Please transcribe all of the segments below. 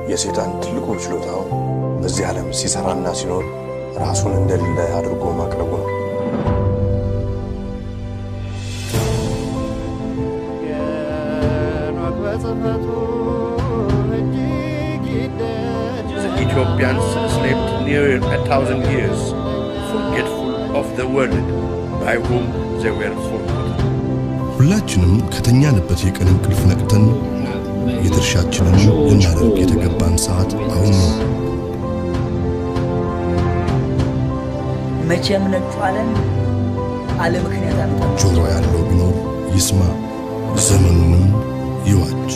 የሰይጣን ትልቁ ችሎታው በዚህ ዓለም ሲሰራና ሲኖር ራሱን እንደሌለ አድርጎ ማቅረቡ ነው። The Ethiopians slept near 1,000 years, forgetful of the world by whom they were forgotten. ሁላችንም ከተኛንበት የቀን እንቅልፍ ነቅተን የድርሻችንን ልናደርግ የተገባን ሰዓት አሁን ነው። መቼም ነጩ ዓለም አለ ምክንያት አመጣ። ጆሮ ያለው ቢኖር ይስማ፣ ዘመኑንም ይዋጅ።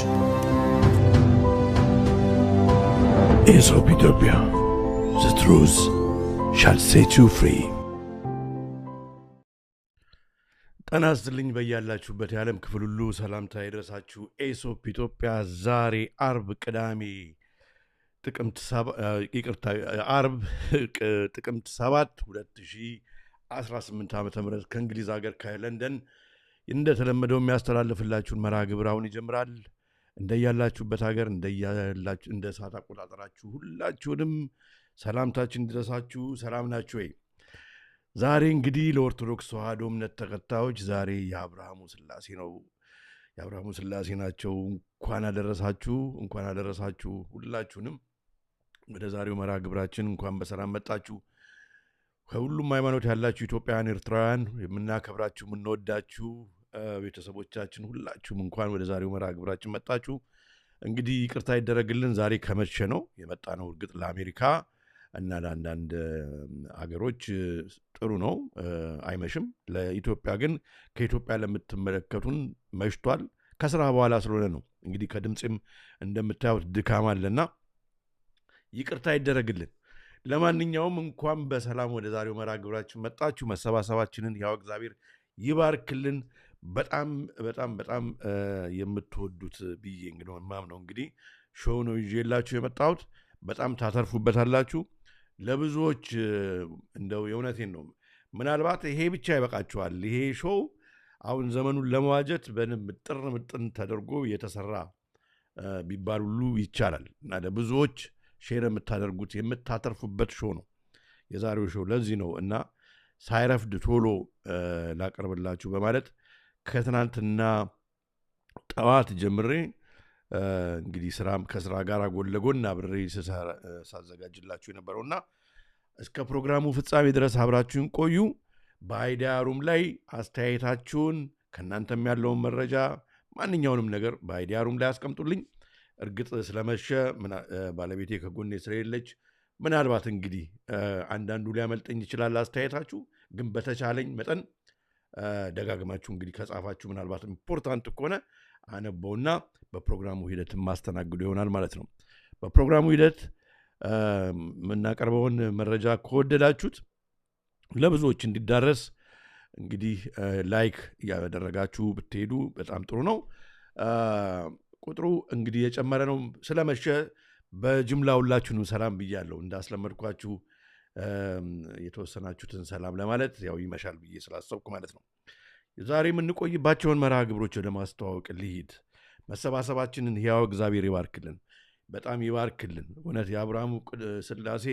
Aesop Ethiopia, the truth shall set you free. ጤና ይስጥልኝ። በያላችሁበት የዓለም ክፍል ሁሉ ሰላምታ ይድረሳችሁ። ኤሶፕ ኢትዮጵያ ዛሬ አርብ ቅዳሜ ጥቅምት ይቅርታ አርብ ጥቅምት 7 2018 ዓ.ም ከእንግሊዝ ሀገር ከለንደን እንደተለመደው የሚያስተላልፍላችሁን መርሃ ግብር አሁን ይጀምራል። እንደያላችሁበት ሀገር እንደያላችሁ እንደ ሰዓት አቆጣጠራችሁ ሁላችሁንም ሰላምታችን ይድረሳችሁ። ሰላም ናችሁ ወይ? ዛሬ እንግዲህ ለኦርቶዶክስ ተዋሕዶ እምነት ተከታዮች ዛሬ የአብርሃሙ ስላሴ ነው። የአብርሃሙ ስላሴ ናቸው። እንኳን አደረሳችሁ፣ እንኳን አደረሳችሁ ሁላችሁንም ወደ ዛሬው መርሃ ግብራችን እንኳን በሰላም መጣችሁ። ከሁሉም ሃይማኖት ያላችሁ ኢትዮጵያውያን፣ ኤርትራውያን የምናከብራችሁ የምንወዳችሁ ቤተሰቦቻችን ሁላችሁም እንኳን ወደ ዛሬው መርሃ ግብራችን መጣችሁ። እንግዲህ ይቅርታ ይደረግልን፣ ዛሬ ከመሸ ነው የመጣ ነው። እርግጥ ለአሜሪካ እና ለአንዳንድ አገሮች ጥሩ ነው፣ አይመሽም። ለኢትዮጵያ ግን ከኢትዮጵያ ለምትመለከቱን መሽቷል። ከስራ በኋላ ስለሆነ ነው። እንግዲህ ከድምፅም እንደምታዩት ድካም አለና ይቅርታ ይደረግልን። ለማንኛውም እንኳን በሰላም ወደ ዛሬው መርሃ ግብራችን መጣችሁ። መሰባሰባችንን ያው እግዚአብሔር ይባርክልን። በጣም በጣም በጣም የምትወዱት ብዬ እንግዲህ ማምነው እንግዲህ ሾው ነው ይዤላችሁ የመጣሁት። በጣም ታተርፉበታላችሁ። ለብዙዎች እንደው የእውነቴን ነው። ምናልባት ይሄ ብቻ ይበቃችኋል። ይሄ ሾው አሁን ዘመኑን ለመዋጀት በደንብ ጥር ምጥን ተደርጎ የተሰራ ቢባል ሁሉ ይቻላል እና ለብዙዎች share የምታደርጉት የምታተርፉበት show ነው የዛሬው show። ለዚህ ነው እና ሳይረፍድ ቶሎ ላቀርብላችሁ በማለት ከትናንትና ጠዋት ጀምሬ እንግዲህ ስራም ከስራ ጋር ጎን ለጎን አብሬ ሳዘጋጅላችሁ የነበረውና እስከ ፕሮግራሙ ፍጻሜ ድረስ አብራችሁን ቆዩ። በ idea room ላይ አስተያየታችሁን ከእናንተም ያለውን መረጃ ማንኛውንም ነገር በ idea room ላይ አስቀምጡልኝ። እርግጥ ስለመሸ ባለቤቴ ከጎኔ ስለሌለች ምናልባት እንግዲህ አንዳንዱ ሊያመልጠኝ ይችላል አስተያየታችሁ። ግን በተቻለኝ መጠን ደጋግማችሁ እንግዲህ ከጻፋችሁ ምናልባት important ከሆነ አነበውና በፕሮግራሙ ሂደት ማስተናግዱ ይሆናል ማለት ነው። በፕሮግራሙ ሂደት የምናቀርበውን መረጃ ከወደዳችሁት ለብዙዎች እንዲዳረስ እንግዲህ like እያደረጋችሁ ብትሄዱ በጣም ጥሩ ነው። ቁጥሩ እንግዲህ የጨመረ ነው። ስለመሸ በጅምላ ሁላችሁንም ሰላም ብያለሁ። እንዳስለመድኳችሁ የተወሰናችሁትን ሰላም ለማለት ያው ይመሻል ብዬ ስላሰብኩ ማለት ነው። ዛሬ የምንቆይባቸውን መርሃ ግብሮች ወደ ማስተዋወቅ ልሂድ። መሰባሰባችንን ሕያው እግዚአብሔር ይባርክልን፣ በጣም ይባርክልን። እውነት የአብርሃሙ ስላሴ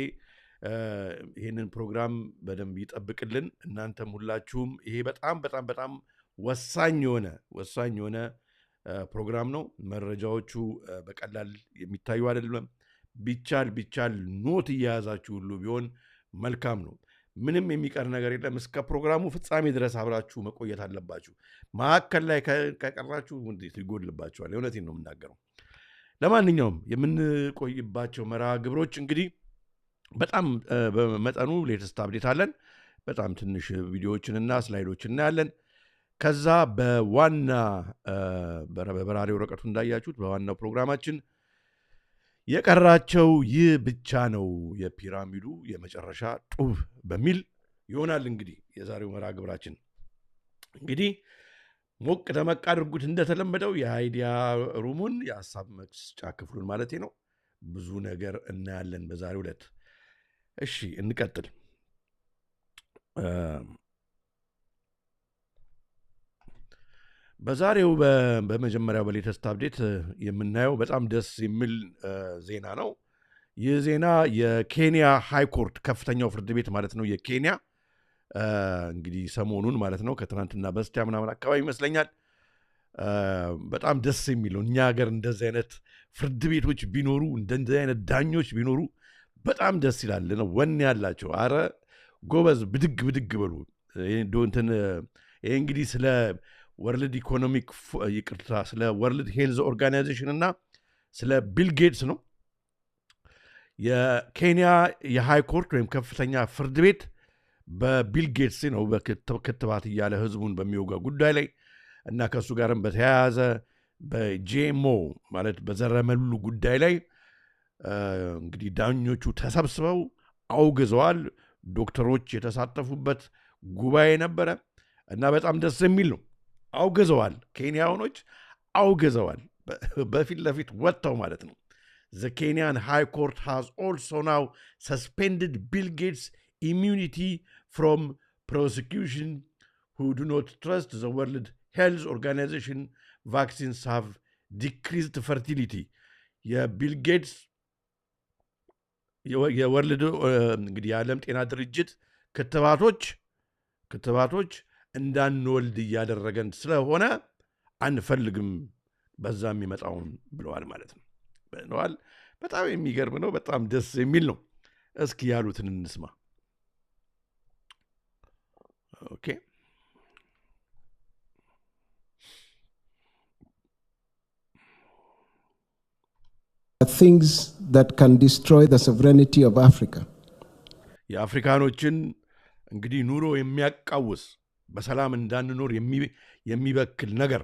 ይህንን ፕሮግራም በደንብ ይጠብቅልን። እናንተም ሁላችሁም ይሄ በጣም በጣም በጣም ወሳኝ የሆነ ፕሮግራም ነው። መረጃዎቹ በቀላል የሚታዩ አይደለም። ቢቻል ቢቻል ኖት እየያዛችሁ ሁሉ ቢሆን መልካም ነው። ምንም የሚቀር ነገር የለም። እስከ ፕሮግራሙ ፍጻሜ ድረስ አብራችሁ መቆየት አለባችሁ። መካከል ላይ ከቀራችሁ ይጎድልባችኋል። የእውነቴን ነው የምናገረው። ለማንኛውም የምንቆይባቸው መርሃ ግብሮች እንግዲህ በጣም በመጠኑ latest update አለን። በጣም ትንሽ ቪዲዮዎችንና slide ኦችን እናያለን። ከዛ በዋና በበራሪ ወረቀቱ እንዳያችሁት በዋናው ፕሮግራማችን የቀራቸው ይህ ብቻ ነው የፒራሚዱ የመጨረሻ ጡብ በሚል ይሆናል። እንግዲህ የዛሬው መርሃ ግብራችን እንግዲህ ሞቅ ደመቅ አድርጉት። እንደተለመደው የ idea room ኡን የሀሳብ መስጫ ክፍሉን ማለት ነው። ብዙ ነገር እናያለን በዛሬው ዕለት። እሺ እንቀጥል። በዛሬው በመጀመሪያው በ latest update የምናየው በጣም ደስ የሚል ዜና ነው። ይህ ዜና የኬንያ high court፣ ከፍተኛው ፍርድ ቤት ማለት ነው፣ የኬንያ እንግዲህ ሰሞኑን ማለት ነው፣ ከትናንትና በስቲያ ምናምን አካባቢ ይመስለኛል፣ በጣም ደስ የሚል ነው። እኛ ሀገር እንደዚህ አይነት ፍርድ ቤቶች ቢኖሩ፣ እንደዚህ አይነት ዳኞች ቢኖሩ በጣም ደስ ይላል ነው። ወኔ ያላቸው፣ አረ ጎበዝ፣ ብድግ ብድግ በሉ። እንትን ይሄ እንግዲህ ስለ World Economic፣ ይቅርታ፣ ስለ World Health Organization እና ስለ ቢል ጌትስ ነው። የኬንያ የ high court ወይም ከፍተኛ ፍርድ ቤት በቢል ጌትስ ነው በክትባት እያለ ህዝቡን በሚወጋ ጉዳይ ላይ እና ከእሱ ጋርም በተያያዘ በ GMO ማለት በዘረመሉ ጉዳይ ላይ እንግዲህ ዳኞቹ ተሰብስበው አውግዘዋል። ዶክተሮች የተሳተፉበት ጉባኤ ነበረ እና በጣም ደስ የሚል ነው። አውግዘዋል። ኬንያውኖች አውግዘዋል። በፊት ለፊት ወጥተው ማለት ነው። The Kenyan High Court has also now suspended Bill Gates' immunity from prosecution who do not trust the World Health Organization vaccines have decreased fertility. የቢል ጌትስ የ World እንግዲህ የዓለም ጤና ድርጅት ክትባቶች እንዳንወልድ እያደረገን ስለሆነ አንፈልግም በዛ የሚመጣውን ብለዋል ማለት ነው ብለዋል። በጣም የሚገርም ነው። በጣም ደስ የሚል ነው። እስኪ ያሉትን እንስማ። Okay. Things that can destroy the sovereignty of Africa. የአፍሪካኖችን እንግዲህ ኑሮ የሚያቃውስ፣ በሰላም እንዳንኖር የሚበክል ነገር።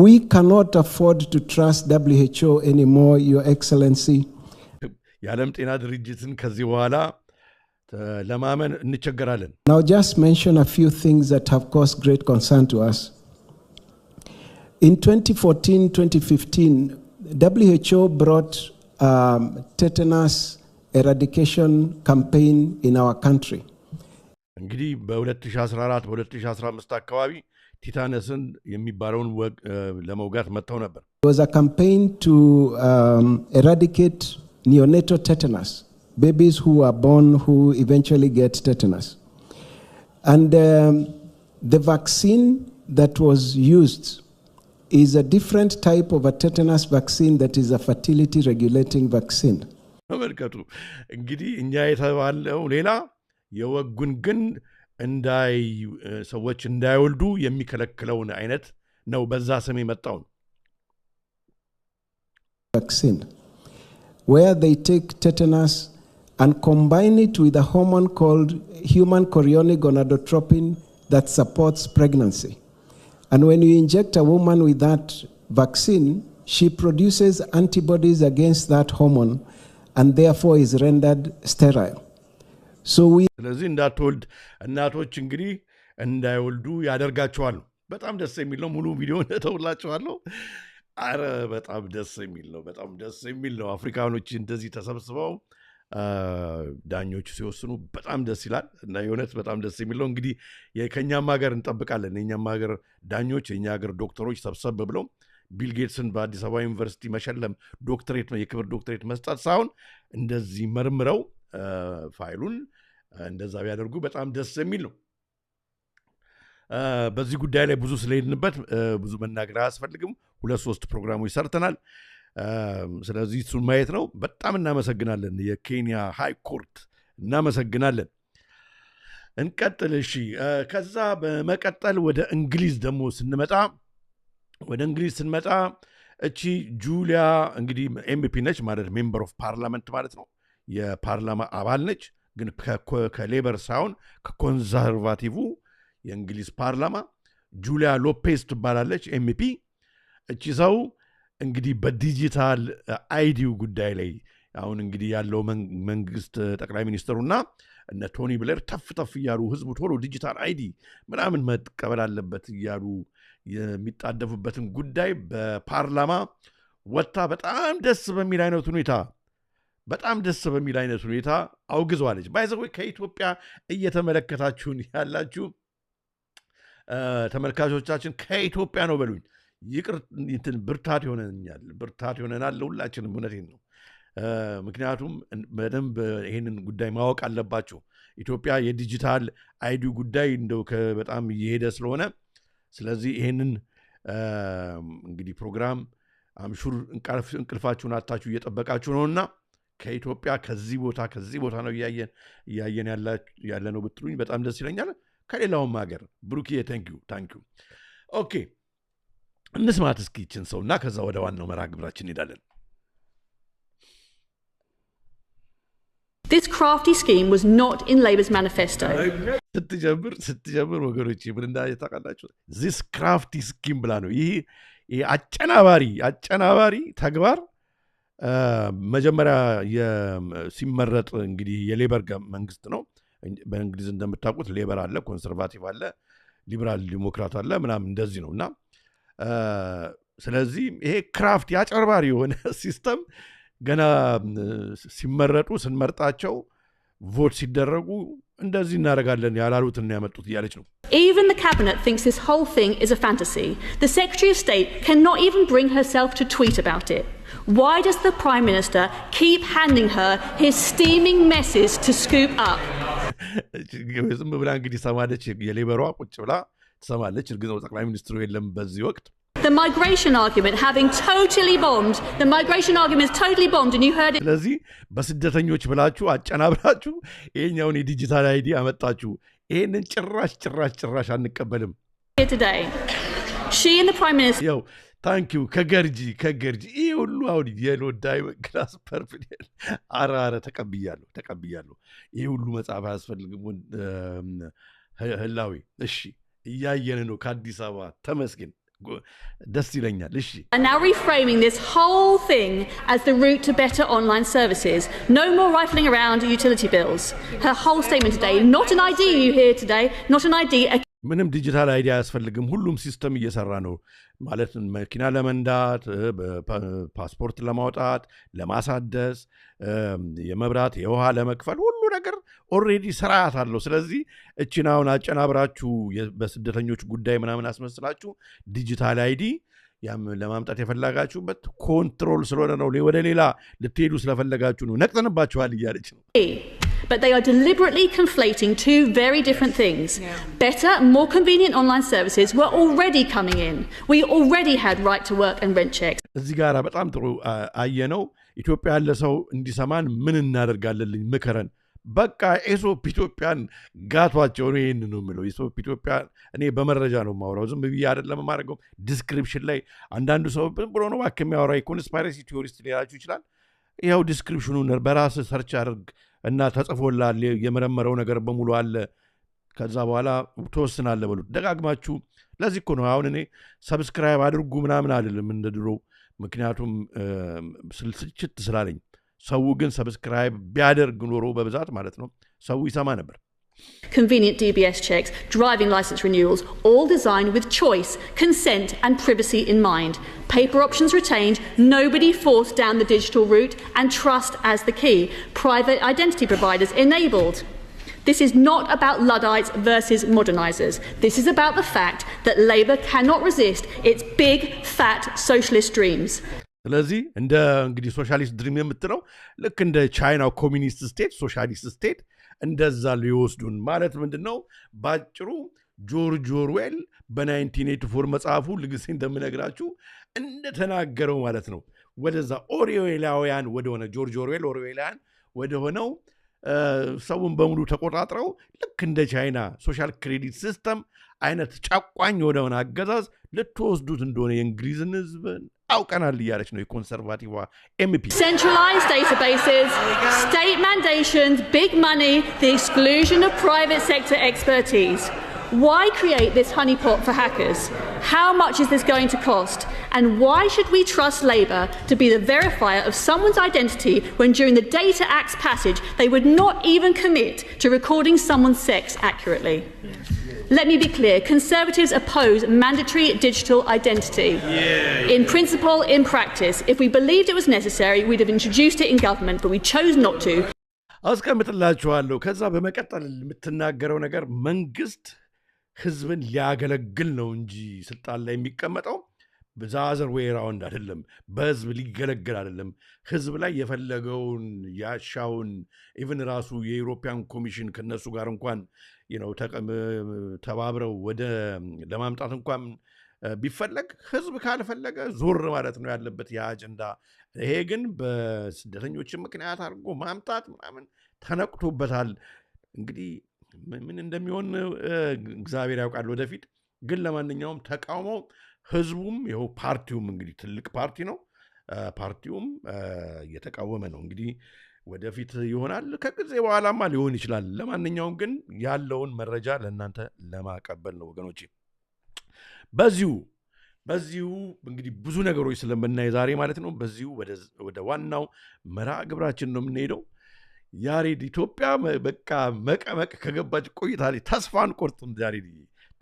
We cannot afford to trust WHO anymore, Your Excellency. የዓለም ጤና ድርጅትን ከዚህ በኋላ ለማመን እንቸገራለን። Now, just mention a few things that have caused great concern to us. In 2014 2015, WHO brought tetanus eradication campaign in our country. እንግዲህ በ2014 በ2015 አካባቢ ቲታነስን የሚባለውን ለመውጋት መጥተው ነበር። It was a campaign to eradicate neonatal tetanus, babies who are born who eventually get tetanus. And the vaccine that was used is a different type of a tetanus vaccine that is a fertility regulating vaccine. ተመልከቱ እንግዲህ፣ እኛ የተባለው ሌላ፣ የወጉን ግን እንዳይ ሰዎች እንዳይወልዱ የሚከለክለውን አይነት ነው በዛ ስም የመጣውን። Vaccine, where they take tetanus and combine it with a hormone called human chorionic gonadotropin that supports pregnancy. And when you inject a woman with that vaccine, she produces antibodies against that hormone and therefore is rendered sterile. So we ስለዚህ እንዳትወልድ፣ እናቶች እንግዲህ እንዳይወልዱ ያደርጋቸዋል። በጣም ደስ የሚል ነው። ሙሉ ቪዲዮ እተውላችኋለሁ። አረ በጣም ደስ የሚል ነው። በጣም ደስ የሚል ነው። አፍሪካኖች እንደዚህ ተሰብስበው ዳኞቹ ሲወስኑ በጣም ደስ ይላል እና የእውነት በጣም ደስ የሚል ነው። እንግዲህ ከእኛም ሀገር እንጠብቃለን። የእኛም ሀገር ዳኞች፣ የእኛ ሀገር ዶክተሮች ሰብሰብ ብለው ቢል ጌትስን በአዲስ አበባ ዩኒቨርሲቲ መሸለም፣ ዶክትሬት፣ የክብር ዶክትሬት መስጠት ሳይሆን እንደዚህ መርምረው ፋይሉን እንደዛ ቢያደርጉ በጣም ደስ የሚል ነው። በዚህ ጉዳይ ላይ ብዙ ስለሄድንበት ብዙ መናገር አያስፈልግም። ሁለት ሶስት ፕሮግራሞች ሰርተናል። ስለዚህ እሱን ማየት ነው። በጣም እናመሰግናለን። የኬንያ high court እናመሰግናለን። እንቀጥል። እሺ፣ ከዛ በመቀጠል ወደ እንግሊዝ ደግሞ ስንመጣ፣ ወደ እንግሊዝ ስንመጣ እቺ ጁሊያ እንግዲህ MP ነች፣ ማለት member of parliament ማለት ነው። የፓርላማ አባል ነች፣ ግን ከ Labour ሳይሆን ከ Conservative የእንግሊዝ ፓርላማ ጁሊያ ሎፔዝ ትባላለች፣ MP። እቺ ሰው እንግዲህ በ digital ID ው ጉዳይ ላይ አሁን እንግዲህ ያለው መንግስት፣ ጠቅላይ ሚኒስትሩና እነ ቶኒ ብሌር ተፍ ተፍ እያሉ ህዝቡ ቶሎ digital ID ምናምን መቀበል አለበት እያሉ የሚጣደፉበትን ጉዳይ በፓርላማ ወጥታ በጣም ደስ በሚል አይነት ሁኔታ፣ በጣም ደስ በሚል አይነት ሁኔታ አውግዘዋለች። By the way፣ ከኢትዮጵያ እየተመለከታችሁን ያላችሁ ተመልካቾቻችን ከኢትዮጵያ ነው በሉኝ። ይቅር እንትን ብርታት ይሆነኛል፣ ብርታት ይሆነናል ለሁላችንም። እውነቴን ነው። ምክንያቱም በደንብ ይሄንን ጉዳይ ማወቅ አለባቸው። ኢትዮጵያ የ digital ID ጉዳይ እንደው በጣም እየሄደ ስለሆነ፣ ስለዚህ ይሄንን እንግዲህ ፕሮግራም I'm sure እንቅልፋችሁን አጥታችሁ እየጠበቃችሁ ነውና ከኢትዮጵያ ከዚህ ቦታ ነው እያየን ያለ ነው ብትሉኝ በጣም ደስ ይለኛል። ከሌላውም ሀገር ብሩክዬ thank you, thank you። Okay፣ እንስማት እስኪ ይችን ሰው እና ከዛ ወደ ዋናው መርሃ ግብራችን እንሄዳለን። This crafty scheme was not in Labour's manifesto. ስትጀምር ወገኖች ምን እንዳለ ታውቃላችሁ? This crafty scheme ብላ ነው። ይህ አጨናባሪ ተግባር መጀመሪያ ሲመረጥ እንግዲህ የ Labour መንግስት ነው። በእንግሊዝ እንደምታውቁት Labour አለ፣ Conservative አለ፣ Liberal Democrat አለ ምናምን እንደዚህ ነው። እና ስለዚህ ይሄ crafty አጭበርባሪ የሆነ system ገና ሲመረጡ፣ ስንመርጣቸው፣ vote ሲደረጉ እንደዚህ እናደርጋለን ያላሉትን ነው ያመጡት እያለች ነው። Even the cabinet thinks this whole thing is a fantasy. The Secretary of State cannot even bring herself to tweet about it. Why does the Prime Minister keep handing her his steaming messes to scoop up? ዝም ብላ እንግዲህ ሰማለች። የ Labour ሯ ቁጭ ብላ ትሰማለች። እርግጥ ነው ጠቅላይ ሚኒስትሩ የለም በዚህ ወቅት። The migration argument having totally bombed, the migration argument is totally bombed, and you heard it ስለዚህ በስደተኞች ብላችሁ አጨናብራችሁ ይሄኛውን የ digital ID አመጣችሁ። ይሄንን ጭራሽ ጭራሽ ጭራሽ አንቀበልም። here today. She and the Prime Minister ያው thank you ከገርጂ ይህ ሁሉ አሁን yellow diamond glass purple። አረ አረ፣ ተቀብያለሁ ተቀብያለሁ። ይህ ሁሉ መጽሐፍ አያስፈልግም። ህላዌ እሺ፣ እያየን ነው ከአዲስ አበባ፣ ተመስገን፣ ደስ ይለኛል። እሺ። are now reframing this whole thing as the route to better online services. No more rifling around utility bills. Her whole statement today, not an ID you hear today, not an ID, a ምንም digital ID አያስፈልግም። ሁሉም system እየሰራ ነው ማለት መኪና ለመንዳት፣ ፓስፖርት ለማውጣት፣ ለማሳደስ፣ የመብራት የውሃ ለመክፈል ሁሉ ነገር already ስርዓት አለው። ስለዚህ እችን አሁን አጨናብራችሁ በስደተኞች ጉዳይ ምናምን አስመስላችሁ digital ID ያም ለማምጣት የፈለጋችሁበት control ስለሆነ ነው፣ ወደ ሌላ ልትሄዱ ስለፈለጋችሁ ነው። ነቅተንባችኋል እያለች ነው። But they are deliberately conflating two very different things. Better, more convenient online services were already coming in. We already had right to work and rent checks. እዚህ ጋር በጣም ጥሩ አየነው። ኢትዮጵያ ያለ ሰው እንዲሰማን ምን እናደርጋለን? ምከረን። በቃ ኤሶፕ ኢትዮጵያን ጋቷቸው ነው። ይህን ነው የምለው። ኤሶፕ ኢትዮጵያ እኔ በመረጃ ነው የማወራው፣ ዝም ብዬ አይደለም የማደርገው። Description ላይ አንዳንዱ ሰው ዝም ብሎ ነው እባክህ የሚያወራ፣ የ conspiracy theorist ሊላችሁ ይችላል። ይኸው description ኑን በራስህ search አድርግ እና ተጽፎልሃል። የመረመረው ነገር በሙሉ አለ። ከዛ በኋላ ትወስናለህ በሉት ደጋግማችሁ። ለዚህ እኮ ነው አሁን እኔ subscribe አድርጉ ምናምን አልልም እንደ ድሮ፣ ምክንያቱም ስልችት ስላለኝ። ሰው ግን subscribe ቢያደርግ ኖሮ በብዛት ማለት ነው ሰው ይሰማ ነበር። Convenient DBS checks, driving licence renewals, all designed with choice, consent, and privacy in mind. Paper options retained, nobody forced down the digital route, and trust as the key. Private identity providers enabled. This is not about Luddites versus modernisers. This is about the fact that Labour cannot resist its big, fat socialist dreams. ስለዚህ እንደ እንግዲህ socialist dream የምትለው ልክ እንደ ቻይናው communist state፣ socialist state እንደዛ ሊወስዱን ማለት ምንድን ነው? ባጭሩ ጆርጅ ኦርዌል በ1984 መጽሐፉ ሁልጊዜ እንደምነግራችሁ እንደተናገረው ማለት ነው፣ ወደዛ ኦርዌላውያን ወደሆነ፣ ጆርጅ ኦርዌል ኦርዌላውያን ወደሆነው ሰውን በሙሉ ተቆጣጥረው ልክ እንደ ቻይና social credit system አይነት ጨቋኝ ወደሆነ አገዛዝ ልትወስዱት እንደሆነ የእንግሊዝን ሕዝብ አውቀናል እያለች ነው የ Conservative MP። Centralised databases, state mandations, big money, the exclusion of private sector expertise. Why create this honeypot for hackers? How much is this going to cost? And why should we trust Labour to be the verifier of someone's identity when during the Data Act's passage they would not even commit to recording someone's sex accurately? Let me be clear: Conservatives oppose mandatory digital identity. In principle, in practice. If we believed it was necessary, we'd have introduced it in government, but we chose not to. አስቀምጥላችኋለሁ። ከዛ በመቀጠል የምትናገረው ነገር መንግስት ህዝብን ሊያገለግል ነው እንጂ ስልጣን ላይ የሚቀመጠው the other way round አይደለም። በህዝብ ሊገለገል አይደለም። ህዝብ ላይ የፈለገውን ያሻውን even ራሱ የ European Commission ከነሱ ጋር እንኳን ተባብረው ወደ ለማምጣት እንኳን ቢፈለግ ህዝብ ካልፈለገ ዞር ማለት ነው ያለበት የአጀንዳ። ይሄ ግን በስደተኞች ምክንያት አድርጎ ማምጣት ምናምን ተነቅቶበታል። እንግዲህ ምን እንደሚሆን እግዚአብሔር ያውቃል ወደፊት። ግን ለማንኛውም ተቃውሞ ህዝቡም ይኸው ፓርቲውም እንግዲህ ትልቅ ፓርቲ ነው። ፓርቲውም እየተቃወመ ነው። እንግዲህ ወደፊት ይሆናል፣ ከጊዜ በኋላማ ሊሆን ይችላል። ለማንኛውም ግን ያለውን መረጃ ለእናንተ ለማቀበል ነው ወገኖቼ። በዚሁ እንግዲህ ብዙ ነገሮች ስለምናይ ዛሬ ማለት ነው፣ በዚሁ ወደ ዋናው መርሃ ግብራችን ነው የምንሄደው። ያሬድ፣ ኢትዮጵያ በቃ መቀመቅ ከገባች ቆይታለች። ተስፋ አንቆርጥም ያሬድ፣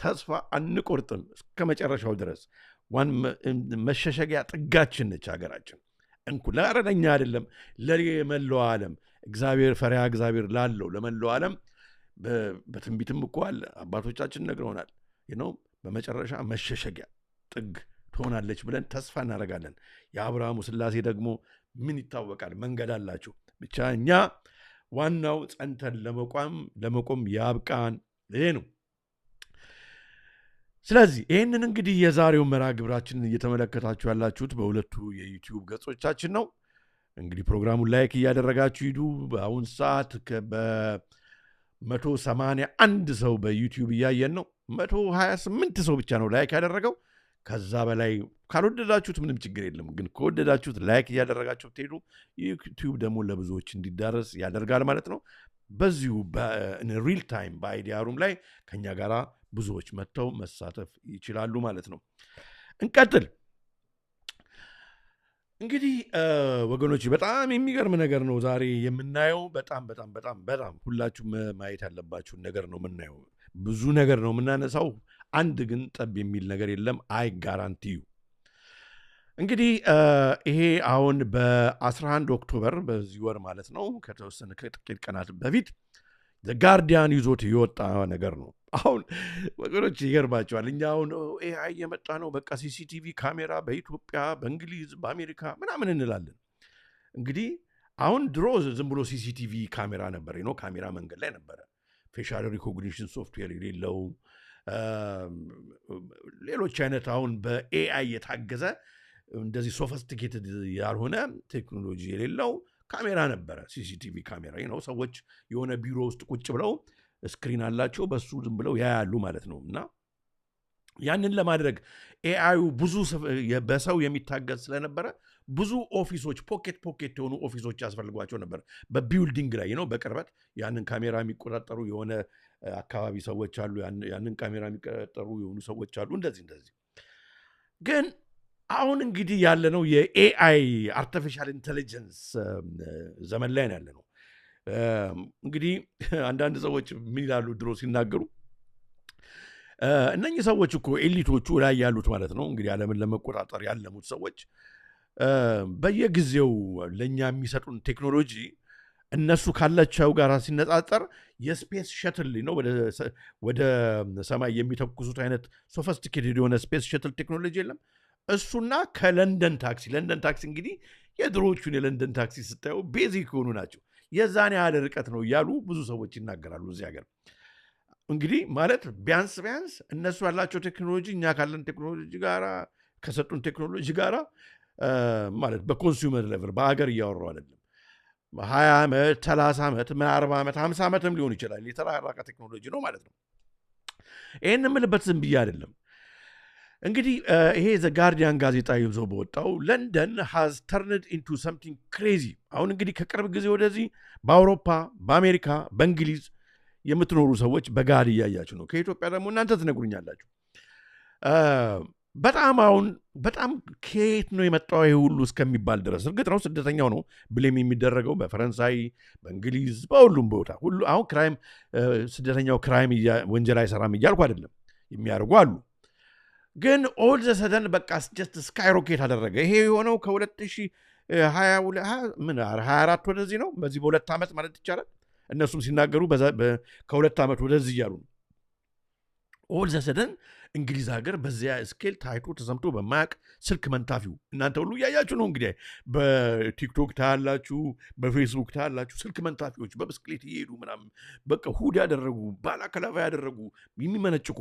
ተስፋ አንቆርጥም እስከ መጨረሻው ድረስ። ዋን መሸሸጊያ ጥጋችን ነች ሀገራችን። እንኩ ለእኛ አይደለም፣ ለመላው ዓለም፣ እግዚአብሔር ፈሪሃ እግዚአብሔር ላለው ለመላው ዓለም። በትንቢትም እኮ አለ፣ አባቶቻችን ነግረውናል ነው፣ በመጨረሻ መሸሸጊያ ጥግ ትሆናለች ብለን ተስፋ እናደርጋለን። የአብርሃሙ ስላሴ ደግሞ ምን ይታወቃል፣ መንገድ አላቸው። ብቻ እኛ ዋናው ጸንተን ለመቆም ያብቃን፣ ይሄ ነው። ስለዚህ ይህንን እንግዲህ የዛሬው መርሃ ግብራችንን እየተመለከታችሁ ያላችሁት በሁለቱ የ YouTube ገጾቻችን ነው። እንግዲህ ፕሮግራሙን like እያደረጋችሁ ሂዱ። በአሁን ሰዓት በ181 ሰው በ YouTube እያየን ነው። 128 ሰው ብቻ ነው like ያደረገው። ከዛ በላይ ካልወደዳችሁት ምንም ችግር የለም። ግን ከወደዳችሁት like እያደረጋችሁ ብትሄዱ YouTube ደግሞ ለብዙዎች እንዲዳረስ ያደርጋል ማለት ነው። በዚሁ real time በ Idea Room ላይ ከኛ ጋር ብዙዎች መጥተው መሳተፍ ይችላሉ ማለት ነው። እንቀጥል። እንግዲህ ወገኖች፣ በጣም የሚገርም ነገር ነው ዛሬ የምናየው። በጣም በጣም በጣም በጣም ሁላችሁም ማየት ያለባችሁን ነገር ነው የምናየው። ብዙ ነገር ነው የምናነሳው። አንድ ግን ጠብ የሚል ነገር የለም። I guarantee you። እንግዲህ ይሄ አሁን በ11 October፣ በዚህ ወር ማለት ነው፣ ከተወሰነ ከጥቂት ቀናት በፊት Guardian ይዞት የወጣ ነገር ነው። አሁን ወገኖች ይገርማችኋል። እኛ አሁን AI እየመጣ ነው፣ በቃ CCTV ካሜራ በኢትዮጵያ፣ በእንግሊዝ፣ በአሜሪካ ምናምን እንላለን። እንግዲህ አሁን ድሮ ዝም ብሎ CCTV ካሜራ ነበር ነው፣ ካሜራ መንገድ ላይ ነበረ። Facial recognition software የሌለው፣ ሌሎች አይነት አሁን በ AI የታገዘ እንደዚህ sophisticated ያልሆነ ቴክኖሎጂ የሌለው ካሜራ ነበረ። CCTV ካሜራ ነው። ሰዎች የሆነ ቢሮ ውስጥ ቁጭ ብለው screen አላቸው፣ በሱ ዝም ብለው ያያሉ ማለት ነው። እና ያንን ለማድረግ AI ዩ ብዙ በሰው የሚታገዝ ስለነበረ ብዙ office ኦች፣ pocket pocket የሆኑ office ኦች ያስፈልጓቸው ነበር። በ building ላይ ነው፣ በቅርበት ያንን ካሜራ የሚቆጣጠሩ የሆነ አካባቢ ሰዎች አሉ። ያንን ካሜራ የሚቆጣጠሩ የሆኑ ሰዎች አሉ። እንደዚህ እንደዚህ። ግን አሁን እንግዲህ ያለነው የ AI artificial intelligence ዘመን ላይ ነው ያለነው። እንግዲህ አንዳንድ ሰዎች ምን ይላሉ ድሮ ሲናገሩ፣ እነኚህ ሰዎች እኮ elite ኦቹ ላይ ያሉት ማለት ነው፣ እንግዲህ ዓለምን ለመቆጣጠር ያለሙት ሰዎች በየጊዜው ለእኛ የሚሰጡን ቴክኖሎጂ እነሱ ካላቸው ጋር ሲነጻጸር የ space shuttle ነው፣ ወደ ሰማይ የሚተኩሱት አይነት sophisticated የሆነ space shuttle ቴክኖሎጂ የለም። እሱና ከለንደን ታክሲ፣ ለንደን ታክሲ እንግዲህ የድሮዎቹን የለንደን ታክሲ ስታዩ basic የሆኑ ናቸው። የዛን ያህል ርቀት ነው እያሉ ብዙ ሰዎች ይናገራሉ እዚህ ሀገር። እንግዲህ ማለት ቢያንስ ቢያንስ እነሱ ያላቸው ቴክኖሎጂ እኛ ካለን ቴክኖሎጂ ጋራ፣ ከሰጡን ቴክኖሎጂ ጋራ ማለት በ consumer level፣ በሀገር እያወራሁ አይደለም። 20 ዓመት፣ 30 ዓመት፣ ምን 40 ዓመት፣ 50 ዓመትም ሊሆን ይችላል። የተራራቀ ቴክኖሎጂ ነው ማለት ነው። ይህን የምልበት ዝም ብዬ አይደለም። እንግዲህ ይሄ The Guardian ጋዜጣ ይዞ በወጣው London has turned into something crazy። አሁን እንግዲህ ከቅርብ ጊዜ ወደዚህ በአውሮፓ፣ በአሜሪካ፣ በእንግሊዝ የምትኖሩ ሰዎች በጋድ እያያችሁ ነው። ከኢትዮጵያ ደግሞ እናንተ ትነግሩኛላችሁ። በጣም አሁን በጣም ከየት ነው የመጣው ይሄ ሁሉ እስከሚባል ድረስ። እርግጥ ነው ስደተኛው ነው blame የሚደረገው በፈረንሳይ፣ በእንግሊዝ፣ በሁሉም ቦታ ሁሉ። አሁን crime ስደተኛው crime ወንጀል አይሰራም እያልኩ አይደለም፣ የሚያደርጉ አሉ። ግን all of a sudden በቃ just skyrocket አደረገ። ይሄ የሆነው ከ2024 ወደዚህ ነው። በዚህ በ2 ዓመት ማለት ይቻላል። እነሱም ሲናገሩ ከ2 ዓመት ወደዚህ እያሉ ነው። All of a sudden እንግሊዝ ሀገር በዚያ scale ታይቶ ተሰምቶ በማያውቅ ስልክ መንታፊው እናንተ ሁሉ እያያችሁ ነው። እንግዲህ በቲክቶክ ታያላችሁ፣ በፌስቡክ ታያላችሁ። ስልክ መንታፊዎች በብስክሌት እየሄዱ ምናምን በቃ hood ያደረጉ፣ balaclava ያደረጉ፣ የሚመነጭቁ።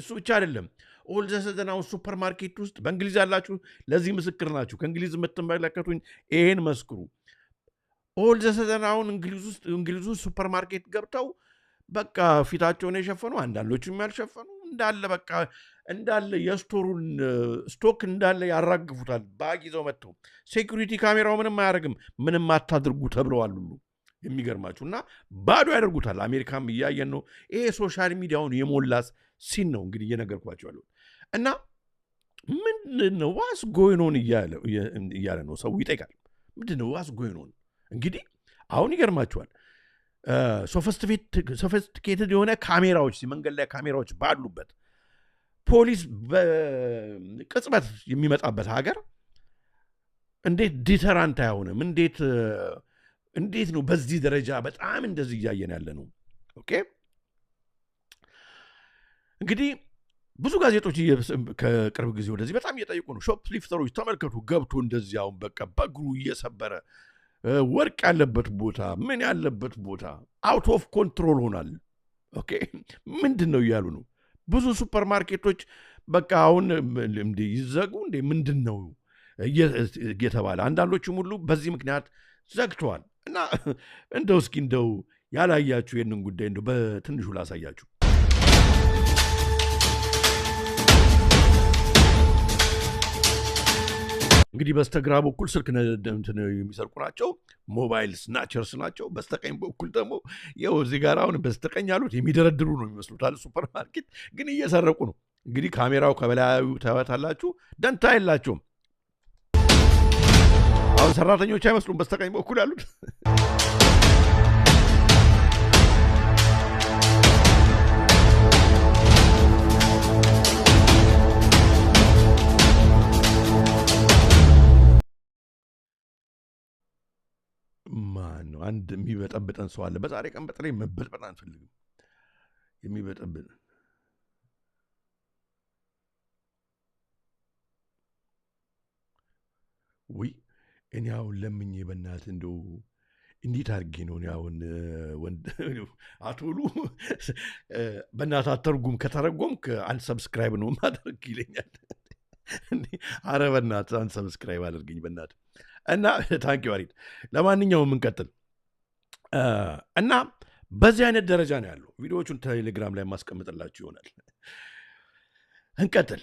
እሱ ብቻ አይደለም። All of a sudden አሁን ሱፐር ማርኬት ውስጥ፣ በእንግሊዝ ያላችሁ ለዚህ ምስክር ናችሁ። ከእንግሊዝ የምትመለከቱኝ ይሄን መስክሩ። All of a sudden አሁን እንግሊዝ ውስጥ ሱፐር ማርኬት ገብተው በቃ ፊታቸውን የሸፈኑ፣ አንዳንዶቹም ያልሸፈኑ፣ እንዳለ በቃ እንዳለ የ store ኡን stock እንዳለ ያራግፉታል። Bag ይዘው መጥተው security ካሜራው ምንም አያደርግም። ምንም አታድርጉ ተብለዋል ሁሉ የሚገርማችሁ እና ባዶ ያደርጉታል። አሜሪካም እያየን ነው። ይሄ social media ውን የሞላ scene ነው እንግዲህ እየነገርኳቸው ያሉት። እና ምንድን ነው what's going on እያለ ነው ሰው ይጠይቃል። ምንድን ነው what's going on? እንግዲህ አሁን ይገርማችኋል፣ sophisticated የሆነ ካሜራዎች፣ መንገድ ላይ ካሜራዎች ባሉበት፣ ፖሊስ በቅጽበት የሚመጣበት ሀገር እንዴት deterrent አይሆንም? እንዴት ነው በዚህ ደረጃ በጣም እንደዚህ እያየን ያለ ነው? Okay፣ እንግዲህ ብዙ ጋዜጦች ከቅርብ ጊዜ ወደዚህ በጣም እየጠየቁ ነው። Shoplifter ኦች ተመልከቱ፣ ገብቶ እንደዚህ አሁን በቃ በእግሩ እየሰበረ ወርቅ ያለበት ቦታ፣ ምን ያለበት ቦታ out of control ሆኗል። Okay፣ ምንድን ነው እያሉ ነው። ብዙ ሱፐር ማርኬቶች በቃ አሁን እንዴ ይዘጉ እንዴ፣ ምንድን ነው እየተባለ አንዳንዶቹም ሁሉ በዚህ ምክንያት ዘግተዋል። እና እንደው እስኪ እንደው ያላያችሁ ይህንን ጉዳይ እንደው በትንሹ ላሳያችሁ። እንግዲህ በስተግራ በኩል ስልክ እንትን የሚሰርቁ ናቸው፣ mobile snatchers ናቸው። በስተቀኝ በኩል ደግሞ ይኸው እዚህ ጋር አሁን በስተቀኝ ያሉት የሚደረድሩ ነው የሚመስሉት፣ ሱፐር ማርኬት ግን እየሰረቁ ነው። እንግዲህ ካሜራው ከበላዩ ታያታላችሁ፣ ደንታ የላቸውም። አሁን ሰራተኞች አይመስሉም በስተቀኝ በኩል ያሉት። ማን ነው? አንድ የሚበጠብጠን ሰው አለ። በዛሬ ቀን በተለይ መበጥበጥ አንፈልግም። የሚበጠብጥ ውይ፣ እኔ አሁን ለምኜ በእናትህ እንደው እንዴት አድርጌ ነው እኔ አሁን ወንድ አቶሉ በእናትህ አተርጉም፣ ከተረጎምክ unsubscribe ነው ማድረግ ይለኛል። አረ በእናትህ unsubscribe አድርገኝ በእናትህ። እና thank you አሪፍ። ለማንኛውም እንቀጥል እና በዚህ አይነት ደረጃ ነው ያለው። ቪዲዮዎቹን ቴሌግራም ላይ ማስቀምጥላችሁ ይሆናል። እንቀጥል።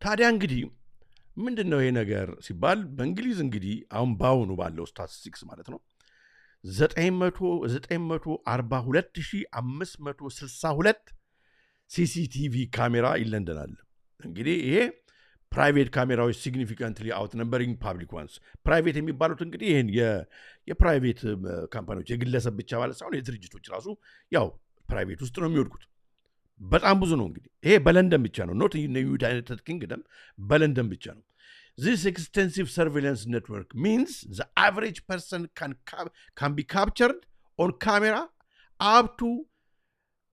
ታዲያ እንግዲህ ምንድን ነው ይሄ ነገር ሲባል በእንግሊዝ እንግዲህ አሁን በአሁኑ ባለው ስታቲስቲክስ ማለት ነው 942562 CCTV ካሜራ ይለንደናል። እንግዲህ ይሄ private ካሜራዎች significantly outnumbering public ones። Private የሚባሉት እንግዲህ ይህን የ private company ዎች፣ የግለሰብ ብቻ ማለት ሳይሆን የድርጅቶች ራሱ ያው private ውስጥ ነው የሚወድቁት። በጣም ብዙ ነው። እንግዲህ ይሄ በለንደን ብቻ ነው፣ not United Kingdom፣ በለንደን ብቻ ነው። This extensive surveillance network means the average person can be captured on camera up to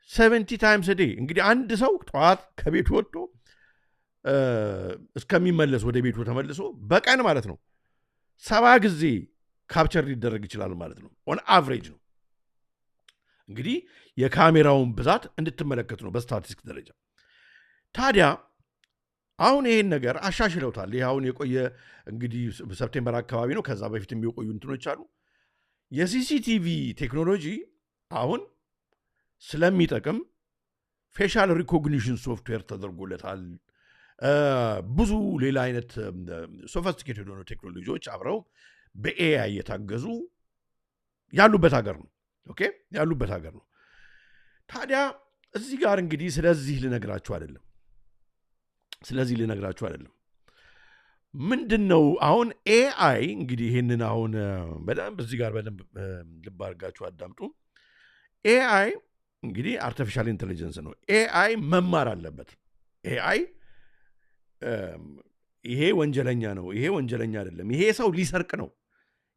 70 times a day። እንግዲህ አንድ ሰው ጠዋት ከቤቱ ወጥቶ እስከሚመለስ ወደ ቤቱ ተመልሶ በቀን ማለት ነው 70 ጊዜ capture ሊደረግ ይችላል ማለት ነው። On average ነው። እንግዲህ የካሜራውን ብዛት እንድትመለከቱ ነው በስታቲስቲክስ ደረጃ። ታዲያ አሁን ይሄን ነገር አሻሽለውታል። ይህ አሁን የቆየ እንግዲህ September አካባቢ ነው። ከዛ በፊት የሚቆዩ እንትኖች አሉ። የ CCTV ቴክኖሎጂ አሁን ስለሚጠቅም facial recognition software ተደርጎለታል። ብዙ ሌላ አይነት sophisticated የሆኑ ቴክኖሎጂዎች አብረው በ AI እየታገዙ ያሉበት ሀገር ነው። Okay፣ ያሉበት ሀገር ነው። ታዲያ እዚህ ጋር እንግዲህ ስለዚህ ልነግራችሁ አይደለም። ምንድን ነው አሁን AI እንግዲህ ይህንን አሁን በደንብ እዚህ ጋር በደንብ ልብ አድርጋችሁ አዳምጡ። AI እንግዲህ artificial intelligence ነው። AI መማር አለበት። AI ይሄ ወንጀለኛ ነው፣ ይሄ ወንጀለኛ አይደለም፣ ይሄ ሰው ሊሰርቅ ነው፣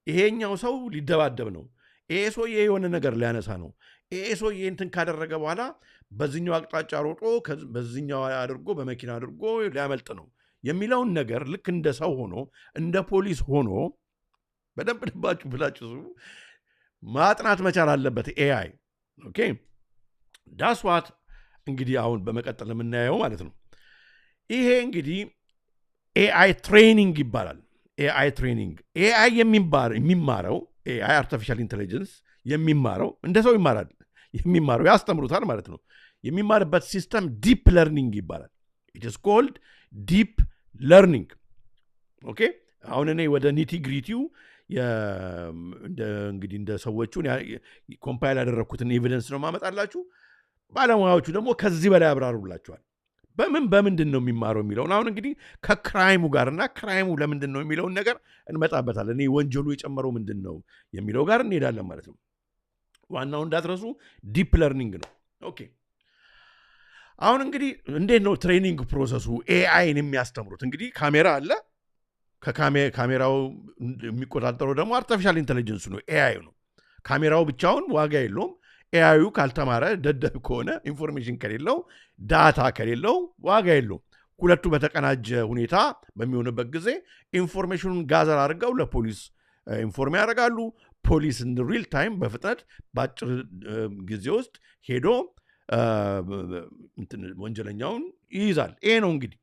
ይሄኛው ሰው ሊደባደብ ነው፣ ይሄ ሰውዬ የሆነ ነገር ሊያነሳ ነው፣ ይሄ ሰውዬ እንትን ካደረገ በኋላ በዚህኛው አቅጣጫ ሮጦ በዚህኛው አድርጎ በመኪና አድርጎ ሊያመልጥ ነው የሚለውን ነገር ልክ እንደ ሰው ሆኖ እንደ ፖሊስ ሆኖ በደንብ ልባችሁ ብላችሁ ማጥናት መቻል አለበት AI። Okay, that's what እንግዲህ አሁን በመቀጠል የምናየው ማለት ነው። ይሄ እንግዲህ AI training ይባላል። AI training፣ AI የሚማረው፣ AI artificial intelligence የሚማረው እንደ ሰው ይማራል። የሚማረው ያስተምሩታል ማለት ነው። የሚማርበት system deep learning ይባላል። It is called deep learning። Okay, አሁን እኔ ወደ nitty gritty ው እንግዲህ እንደ ሰዎቹ compile ያደረግኩትን evidence ነው ማመጣላችሁ። ባለሙያዎቹ ደግሞ ከዚህ በላይ ያብራሩላችኋል። በምን በምንድን ነው የሚማረው የሚለውን አሁን እንግዲህ ከ crime ኡ ጋርና crime ኡ ለምንድን ነው የሚለውን ነገር እንመጣበታለን። እኔ ወንጀሉ የጨመረው ምንድን ነው የሚለው ጋር እንሄዳለን ማለት ነው። ዋናው እንዳትረሱ deep learning ነው። Okay, አሁን እንግዲህ እንዴት ነው training process ኡ AI ን የሚያስተምሩት? እንግዲህ ካሜራ አለ። ከካሜራው የሚቆጣጠረው ደግሞ artificial intelligence ነው፣ AI ነው። ካሜራው ብቻውን ዋጋ የለውም። AI ዩ ካልተማረ፣ ደደብ ከሆነ፣ information ከሌለው፣ data ከሌለው ዋጋ የለውም። ሁለቱ በተቀናጀ ሁኔታ በሚሆንበት ጊዜ information ኑን gather አድርገው ለፖሊስ inform ያደርጋሉ። ፖሊስ in real time በፍጥነት በአጭር ጊዜ ውስጥ ሄዶ ወንጀለኛውን ይይዛል። ይሄ ነው እንግዲህ።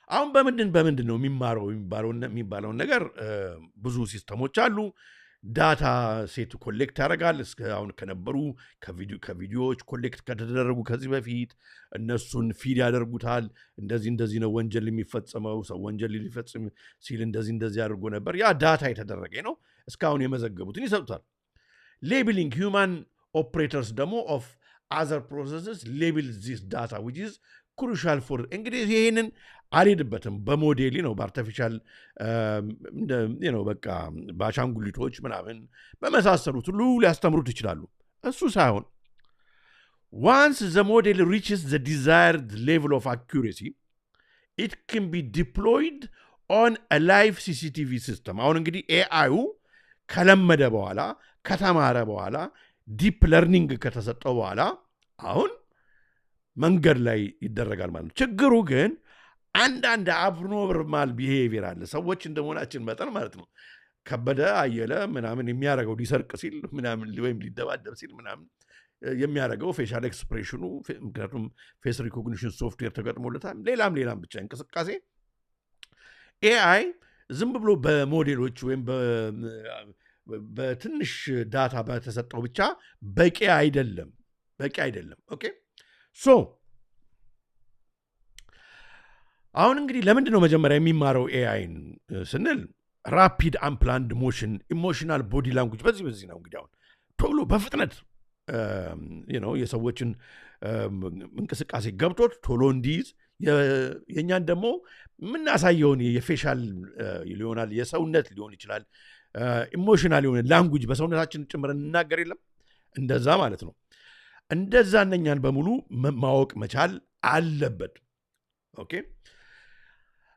አሁን በምንድን በምንድን ነው የሚማረው የሚባለውን ነገር ብዙ system ኦች አሉ። Data set collect ያደርጋል። እስከ አሁን ከነበሩ ከቪዲዮዎች collect ከተደረጉ ከዚህ በፊት እነሱን feed ያደርጉታል። እንደዚህ እንደዚህ ነው ወንጀል የሚፈጸመው፣ ሰው ወንጀል ሊፈጽም ሲል እንደዚህ እንደዚህ አድርጎ ነበር። ያ data የተደረገ ነው። እስካሁን የመዘገቡትን ይሰጡታል። Labeling፣ human operators ደግሞ of other processes label this data, which is crucial for እንግዲህ ይህንን አልሄድበትም። በሞዴሊ ነው፣ በ artificial ነው፣ በቃ በአሻንጉሊቶች ምናምን በመሳሰሉት ሁሉ ሊያስተምሩት ይችላሉ። እሱ ሳይሆን once the model reaches the desired level of accuracy, it can be deployed on live CCTV system። አሁን እንግዲህ AI ዩ ከለመደ በኋላ፣ ከተማረ በኋላ፣ deep learning ከተሰጠው በኋላ አሁን መንገድ ላይ ይደረጋል ማለት ነው። ችግሩ ግን አንዳንድ abnormal behavior አለ። ሰዎች እንደመሆናችን መጠን ማለት ነው። ከበደ አየለ ምናምን የሚያደርገው ሊሰርቅ ሲል ምናምን ወይም ሊደባደብ ሲል ምናምን የሚያደርገው facial expression ኑ፣ ምክንያቱም face recognition software ተገጥሞለታል። ሌላም ሌላም ብቻ እንቅስቃሴ AI ዝም ብሎ በሞዴሎች ወይም በትንሽ data በተሰጠው ብቻ በቂ አይደለም፣ በቂ አይደለም። Okay, so አሁን እንግዲህ ለምንድን ነው መጀመሪያ የሚማረው AI ን ስንል rapid unplanned motion፣ emotional body language በዚህ በዚህ ነው። እንግዲህ አሁን ቶሎ በፍጥነት የሰዎችን እንቅስቃሴ ገብቶት ቶሎ እንዲይዝ፣ የእኛን ደግሞ የምናሳየውን የ facial ሊሆናል፣ የሰውነት ሊሆን ይችላል፣ emotional የሆነ language በሰውነታችን ጭምር እንናገር የለም፣ እንደዛ ማለት ነው። እንደዛ እነኛን በሙሉ ማወቅ መቻል አለበት። Okay,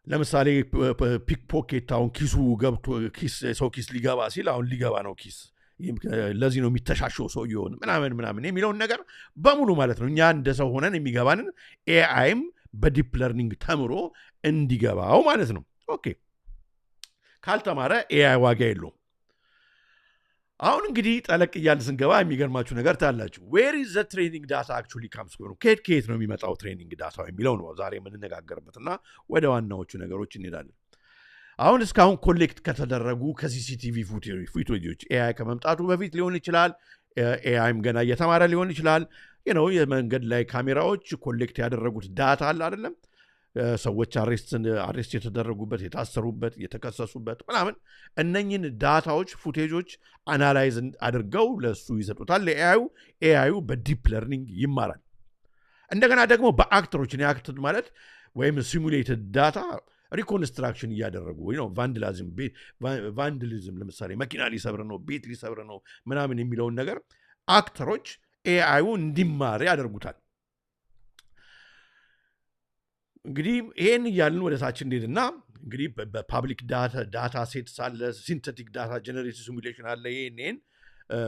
ለምሳሌ pickpocket አሁን ኪሱ ገብቶ ሰው ኪስ ሊገባ ሲል አሁን ሊገባ ነው ኪስ፣ ለዚህ ነው የሚተሻሸው ሰውየውን ምናምን ምናምን የሚለውን ነገር በሙሉ ማለት ነው። እኛ እንደ ሰው ሆነን የሚገባንን AI ም በ deep learning ተምሮ እንዲገባው ማለት ነው። Okay, ካልተማረ AI ዋጋ የለውም። አሁን እንግዲህ ጠለቅ እያልን ስንገባ የሚገርማችሁ ነገር ታያላችሁ። Where is the training data actually comes from? ከየት ከየት ነው የሚመጣው training data የሚለው ነው ዛሬ የምንነጋገርበት እና ወደ ዋናዎቹ ነገሮች እንሄዳለን። አሁን እስካሁን collect ከተደረጉ ከ CCTV footage ኦች AI ከመምጣቱ በፊት ሊሆን ይችላል፣ AI ም ገና እየተማረ ሊሆን ይችላል። የመንገድ ላይ ካሜራዎች collect ያደረጉት data አለ አይደለም? ሰዎች arrest የተደረጉበት፣ የታሰሩበት፣ የተከሰሱበት ምናምን እነኝን data ዎች፣ footage ኦች analyze አድርገው ለእሱ ይሰጡታል ለ AI ዩ። AI ዩ በ deep learning ይማራል። እንደገና ደግሞ በ actor ኦች act ማለት ወይም simulated data reconstruction እያደረጉ ነው። Vandalism ለምሳሌ መኪና ሊሰብር ነው፣ ቤት ሊሰብር ነው ምናምን የሚለውን ነገር actor ኦች AI ዩ እንዲማር ያደርጉታል። እንግዲህ ይሄን እያልን ወደ ታች እንሄድና እንግዲህ በ public data sets አለ፣ synthetic data generate simulation አለ። ይሄን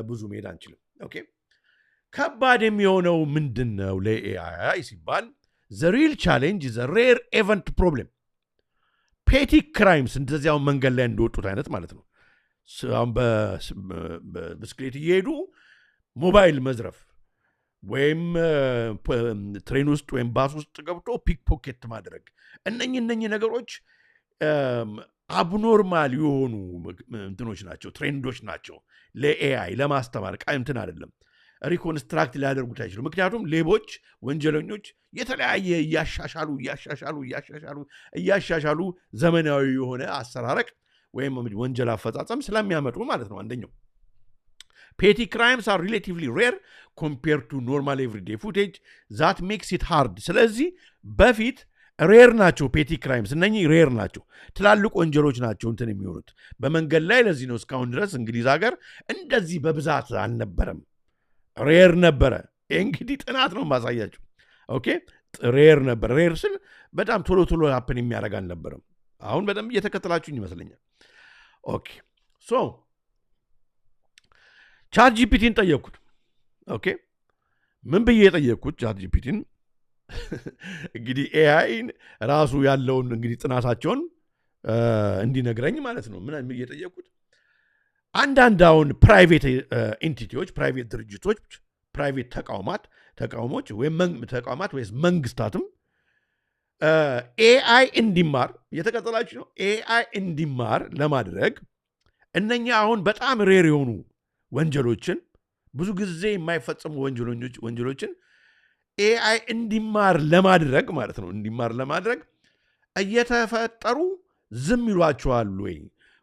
ብዙ መሄድ አንችልም። Okay. ከባድ የሚሆነው ምንድን ነው ለ AI ሲባል the real challenge, the rare event problem, petty crimes፣ እንደዚያው መንገድ ላይ እንደወጡት አይነት ማለት ነው። አሁን በብስክሌት እየሄዱ ሞባይል መዝረፍ ወይም train ውስጥ ወይም ባስ ውስጥ ገብቶ pickpocket ማድረግ፣ እነኚህ ነገሮች abnormal የሆኑ እንትኖች ናቸው፣ trend ኦች ናቸው። ለ AI ለማስተማር እንትን አይደለም፣ reconstruct ሊያደርጉት አይችሉም። ምክንያቱም ሌቦች፣ ወንጀለኞች የተለያየ እያሻሻሉ እያሻሻሉ እያሻሻሉ እያሻሻሉ ዘመናዊ የሆነ አሰራረቅ ወይም ወንጀል አፈጻጸም ስለሚያመጡ ማለት ነው። አንደኛው petty crimes are relatively rare compared to normal everyday footage. That makes it hard። ስለዚህ በፊት rare ናቸው petty crimes፣ እነኚህ rare ናቸው፣ ትላልቅ ወንጀሎች ናቸው እንትን የሚሆኑት በመንገድ ላይ። ለዚህ ነው እስካሁን ድረስ እንግሊዝ ሀገር እንደዚህ በብዛት አልነበረም፣ rare ነበረ። ይህ እንግዲህ ጥናት ነው ማሳያችሁ። Okay, rare ነበር። Rare ስል በጣም ቶሎ ቶሎ happen የሚያደርግ አልነበረም። አሁን በደንብ እየተከተላችሁኝ ይመስለኛል። Okay, so ChatGPT ን ጠየቅኩት። Okay, ምን ብዬ የጠየቅኩት ChatGPT ን? እንግዲህ AI ን ራሱ ያለውን እንግዲህ ጥናታቸውን እንዲነግረኝ ማለት ነው። ምን ብዬ የጠየቅኩት? አንዳንድ አሁን private entity ዎች፣ private ድርጅቶች፣ private ተቋሞች ወይም ተቋማት ወይስ መንግስታትም AI እንዲማር፣ እየተቀጠላችሁ ነው፣ AI እንዲማር ለማድረግ እነኛ አሁን በጣም rare የሆኑ ወንጀሎችን፣ ብዙ ጊዜ የማይፈጸሙ ወንጀሎችን AI እንዲማር ለማድረግ ማለት ነው፣ እንዲማር ለማድረግ እየተፈጠሩ ዝም ይሏቸዋል ወይ፣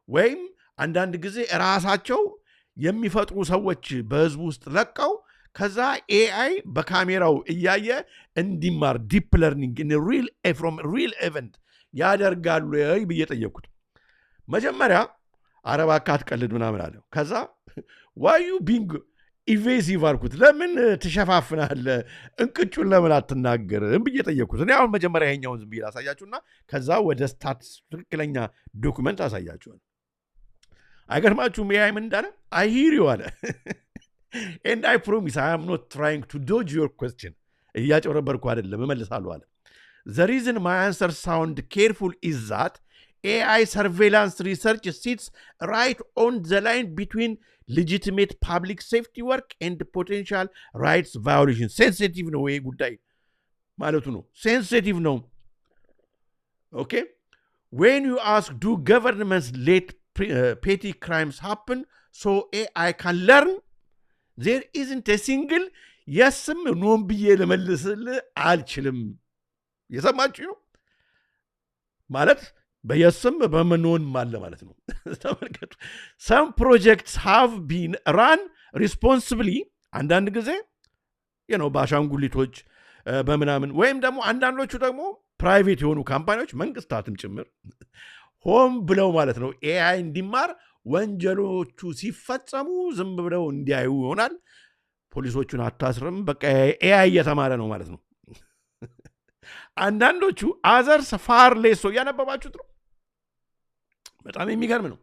ወይም አንዳንድ ጊዜ ራሳቸው የሚፈጥሩ ሰዎች በህዝቡ ውስጥ ለቀው ከዛ AI በካሜራው እያየ እንዲማር deep learning from real event ያደርጋሉ ወይ ብዬ ጠየቅኩት። መጀመሪያ አረ እባክህ አትቀልድ ምናምን አለው። ከዛ why you being evasive አልኩት። ለምን ትሸፋፍናለህ? እንቅጩን ለምን አትናገርም ብዬ ጠየቅኩት። እኔ አሁን መጀመሪያ ይሄኛውን ዝም ብዬ ላሳያችሁና ከዛ ወደ stats ትክክለኛ document አሳያችኋል። አይገርማችሁም? AI ምን እንዳለ? "I hear you" አለ፣ "and I promise I am not trying to dodge your question." እያጨበረበርኩ አይደለም፣ እመልሳለሁ አለ። "The reason my answer sound careful is that AI surveillance research sits right on the line between legitimate public safety work and potential rights violation." Sensitive ነው ይሄ ጉዳይ ማለቱ ነው። Sensitive ነው። Okay, "When you ask, do governments let petty crimes happen so AI can learn, there isn't single yes ም no ም ብዬ ልመልስልህ አልችልም።" የሰማችሁ ነው ማለት በ yes ም በ no ንም አለ ማለት ነው። ተመልከቱ። "Some projects have been run responsibly." አንዳንድ ጊዜ ነው በአሻንጉሊቶች በምናምን ወይም ደግሞ አንዳንዶቹ ደግሞ private የሆኑ company ዎች፣ መንግስታትም ጭምር ሆን ብለው ማለት ነው AI እንዲማር ወንጀሎቹ ሲፈጸሙ ዝም ብለው እንዲያዩ ይሆናል። ፖሊሶቹን አታስርም፣ በቃ AI እየተማረ ነው ማለት ነው። አንዳንዶቹ others far less so። እያነበባችሁት ነው። በጣም የሚገርም ነው።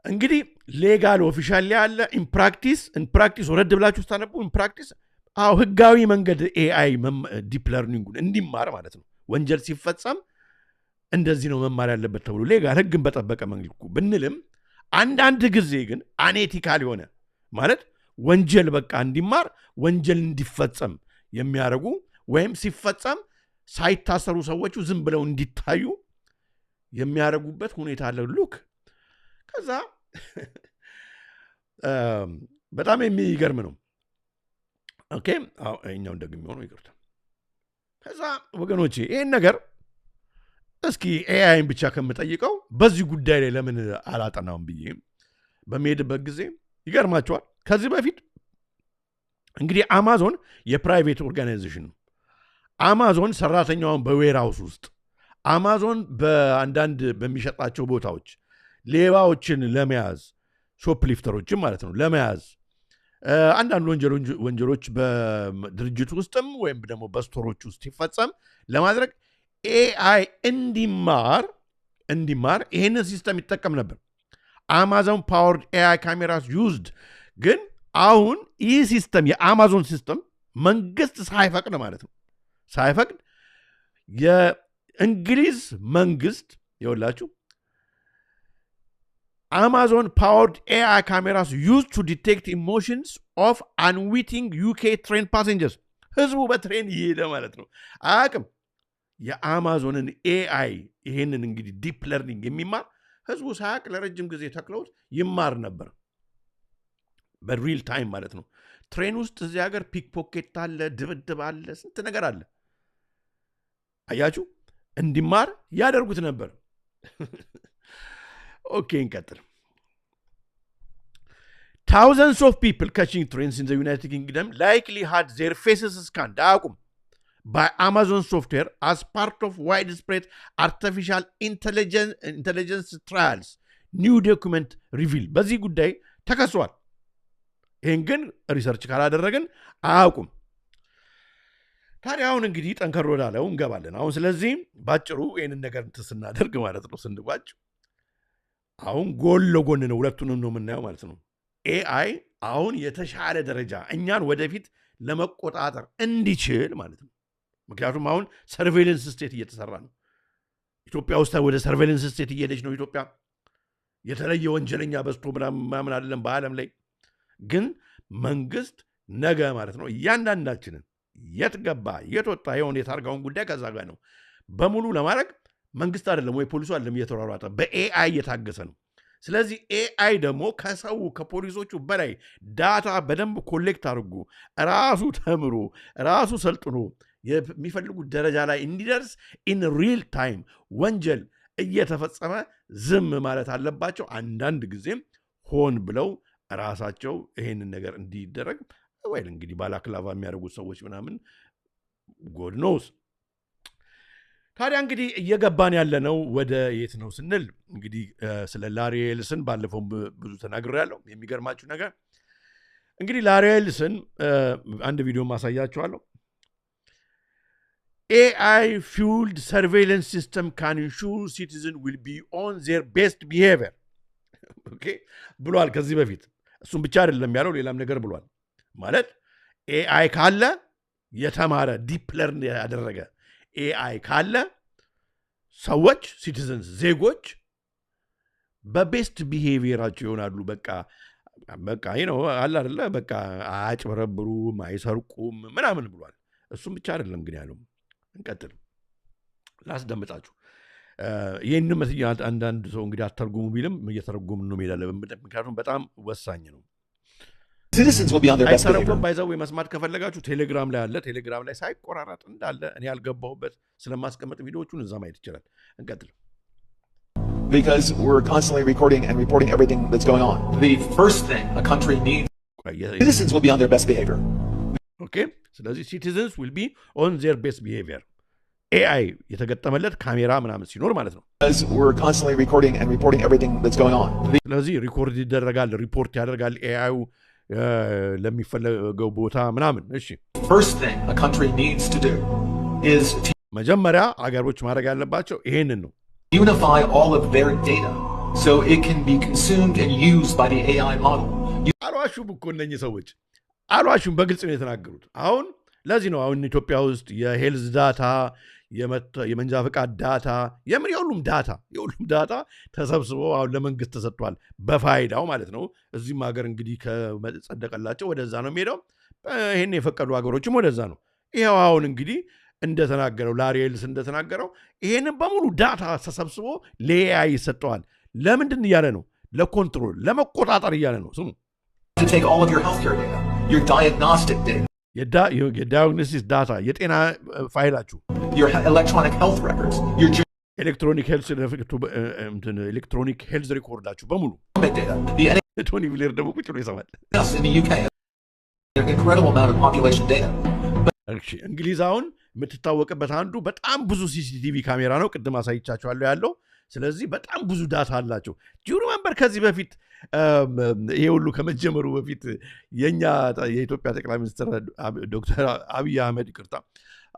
እንግዲህ legal official ያለ in practice ወረድ ብላችሁ ስታነቡ in practice አዎ ህጋዊ መንገድ AI deep learning ኡን እንዲማር ማለት ነው፣ ወንጀል ሲፈጸም እንደዚህ ነው መማር ያለበት ተብሎ legal ህግን በጠበቀ መልኩ ብንልም አንዳንድ ጊዜ ግን unethical የሆነ ማለት ወንጀል በቃ እንዲማር ወንጀል እንዲፈጸም የሚያደርጉ ወይም ሲፈጸም ሳይታሰሩ ሰዎቹ ዝም ብለው እንዲታዩ የሚያደርጉበት ሁኔታ አለ። Look፣ ከዛ በጣም የሚገርም ነው። Okay፣ ይኸኛውን ደግሞ የሚሆነው ይቅርታ። ከዛ ወገኖቼ ይህን ነገር እስኪ AI ን ብቻ ከምጠይቀው በዚህ ጉዳይ ላይ ለምን አላጠናውም ብዬ በሚሄድበት ጊዜ ይገርማችኋል። ከዚህ በፊት እንግዲህ አማዞን የ private organization ነው። አማዞን ሰራተኛውን በ warehouse ውስጥ፣ አማዞን በአንዳንድ በሚሸጣቸው ቦታዎች ሌባዎችን ለመያዝ፣ shoplifter ኦችን ማለት ነው ለመያዝ፣ አንዳንድ ወንጀሎች በድርጅቱ ውስጥም ወይም ደግሞ በ store ኦች ውስጥ ሲፈጸም ለማድረግ AI እንዲማር ይሄንን system ይጠቀም ነበር። Amazon powered AI cameras used ግን አሁን ይህ system፣ የአማዞን system መንግስት ሳይፈቅድ ማለት ነው፣ ሳይፈቅድ የእንግሊዝ መንግስት ይኸውላችሁ Amazon powered AI cameras used to detect emotions of unwitting UK train passengers። ህዝቡ በ train እየሄደ ማለት ነው አያውቅም። የአማዞንን AI ይሄንን እንግዲህ deep learning የሚማር ህዝቡ ሳያውቅ ለረጅም ጊዜ ተክለውት ይማር ነበር። በ real time ማለት ነው። Train ውስጥ እዚህ ሀገር pickpocket አለ፣ ድብድብ አለ፣ ስንት ነገር አለ። አያችሁ፣ እንዲማር ያደርጉት ነበር። Okay፣ እንቀጥል። Thousands of people catching trains in the United Kingdom likely had their faces scanned፣ አያውቁም፣ by Amazon software as part of widespread artificial intelligence trials, new document reveal። በዚህ ጉዳይ ተከሷል። ይህን ግን research ካላደረግን አያውቁም። ታዲያ አሁን እንግዲህ ጠንከር ወዳለው እንገባለን። አሁን ስለዚህ ባጭሩ ይህንን ነገር እንትን ስናደርግ ማለት ነው፣ ስንቋጭ አሁን ጎን ለጎን ነው፣ ሁለቱንም ነው የምናየው ማለት ነው። AI አሁን የተሻለ ደረጃ እኛን ወደፊት ለመቆጣጠር እንዲችል ማለት ነው። ምክንያቱም አሁን surveillance state እየተሰራ ነው። ኢትዮጵያ ውስጥ ወደ surveillance state እየሄደች ነው ኢትዮጵያ። የተለየ ወንጀለኛ በዝቶ ምናምን አይደለም፣ በዓለም ላይ ግን መንግስት ነገ ማለት ነው እያንዳንዳችንን የት ገባ የት ወጣ የሆነ የታርጋውን ጉዳይ ከዛ ጋር ነው በሙሉ ለማድረግ መንግስት አይደለም ወይ ፖሊሱ አይደለም እየተሯሯጠ፣ በ AI እየታገዘ ነው። ስለዚህ AI ደግሞ ከሰው ከፖሊሶቹ በላይ data በደንብ collect አድርጎ፣ ራሱ ተምሮ፣ ራሱ ሰልጥኖ የሚፈልጉት ደረጃ ላይ እንዲደርስ in real time ወንጀል እየተፈጸመ ዝም ማለት አለባቸው። አንዳንድ ጊዜም ሆን ብለው ራሳቸው ይሄንን ነገር እንዲደረግ ወይ እንግዲህ balaclava የሚያደርጉት ሰዎች ምናምን፣ God knows። ታዲያ እንግዲህ እየገባን ያለነው ወደ የት ነው ስንል እንግዲህ ስለ ላሪ ኤሊሰን ባለፈው ብዙ ተናግሬያለሁ። የሚገርማችሁ ነገር እንግዲህ ላሪ ኤሊሰን አንድ ቪዲዮ ማሳያችኋለሁ። AI fueled surveillance system can ensure citizen will be on their best behavior ብሏል ከዚህ በፊት። እሱም ብቻ አይደለም ያለው፣ ሌላም ነገር ብሏል። ማለት AI ካለ፣ የተማረ deep learn ያደረገ AI ካለ ሰዎች፣ citizens፣ ዜጎች በ best behavior ኣቸው ይሆናሉ። በቃ ነው አለ አይደለ፣ በቃ አያጭበረብሩም፣ አይሰርቁም ምናምን ብሏል። እሱም ብቻ አይደለም ግን ያለው። እንቀጥል፣ ላስደምጣችሁ። ይህንም አንዳንድ ሰው እንግዲህ አተርጉሙ ቢልም እየተረጎምን ነው መሄድ፣ ምክንያቱም በጣም ወሳኝ ነው። Citizens will be on their best behavior. አይተረጎም ባይዘው መስማት ከፈለጋችሁ ቴሌግራም ላይ አለ። ቴሌግራም ላይ ሳይቆራረጥ እንዳለ እኔ ያልገባሁበት ስለማስቀመጥ ቪዲዮዎቹን እዛ ማየት ይችላል። እንቀጥል። Because we're constantly recording and reporting everything that's going on. The first thing a country needs Citizens will be on their best behavior. Okay፣ ስለዚህ citizens will be on their best behavior AI የተገጠመለት ካሜራ ምናምን ሲኖር ማለት ነው። Because we're constantly recording and reporting everything that's going on. The ስለዚህ record ይደረጋል፣ ሪፖርት ያደርጋል AI ዩ ለሚፈለገው ቦታ ምናምን። እሺ። First thing a country needs to do is to መጀመሪያ አገሮች ማድረግ ያለባቸው ይሄንን ነው። unify all of their data so it can be consumed and used by the AI model. አልዋሹም እኮ እነኚህ ሰዎች አልዋሹም፣ በግልጽ ነው የተናገሩት። አሁን ለዚህ ነው አሁን ኢትዮጵያ ውስጥ የ health data፣ የመንጃ ፈቃድ data፣ የምን የሁሉም data ተሰብስቦ አሁን ለመንግስት ተሰጥቷል፣ በፋይዳው ማለት ነው። እዚህም ሀገር እንግዲህ ከጸደቀላቸው ወደዛ ነው የሚሄደው። ይህን የፈቀዱ ሀገሮችም ወደዛ ነው። ይኸው አሁን እንግዲህ እንደተናገረው፣ ላሪ ኤሊሰን እንደተናገረው ይሄንን በሙሉ data ተሰብስቦ ለ AI ይሰጠዋል። ለምንድን እያለ ነው? ለ control፣ ለመቆጣጠር እያለ ነው። ስሙ። To take all of your healthcare data, your diagnostic data, የ diagnosis data፣ የጤና ፋይላችሁ፣ your electronic health records, your electronic health record ኣችሁ በሙሉ። genomic data. The ቶኒ ብሌር ደግሞ ቁጭ ብሎ ይሰማል። NHS in the UK, an incredible amount of population data. እሺ፣ እንግሊዝ አሁን የምትታወቅበት አንዱ በጣም ብዙ CCTV ካሜራ ነው። ቅድም አሳይቻችኋለሁ ያለው። ስለዚህ በጣም ብዙ data አላቸው። Do you remember ከዚህ በፊት ይሄ ሁሉ ከመጀመሩ በፊት የኛ የኢትዮጵያ ጠቅላይ ሚኒስትር ዶክተር አብይ አህመድ፣ ይቅርታ፣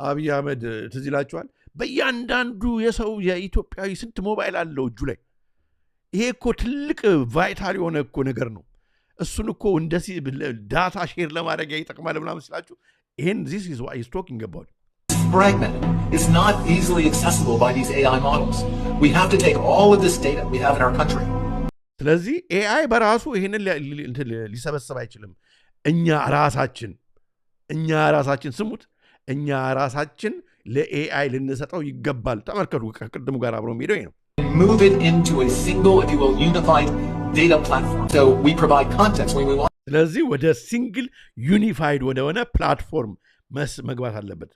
አብይ አህመድ ትዝ ይላችኋል? በእያንዳንዱ የሰው የኢትዮጵያዊ ስንት ሞባይል አለው እጁ ላይ። ይሄ እኮ ትልቅ vital የሆነ እኮ ነገር ነው። እሱን እኮ እንደ data share ለማድረግ ይጠቅማል ምናምን ሲላችሁ ይሄን this is what he's talking about. Fragmented. It's not easily accessible by these AI models. We have to take all of this data we have in our country. ስለዚህ AI በራሱ ይሄንን ሊሰበስብ አይችልም። እኛ ራሳችን፣ ስሙት፣ እኛ ራሳችን ለ AI ልንሰጠው ይገባል። ተመልከቱ፣ ከቅድሙ ጋር አብሮ የሚሄደው ይሄ ነው። Move it into a single, if you will, unified data platform. So we provide context when we want ስለዚህ ወደ single unified ወደሆነ platform መግባት አለበት።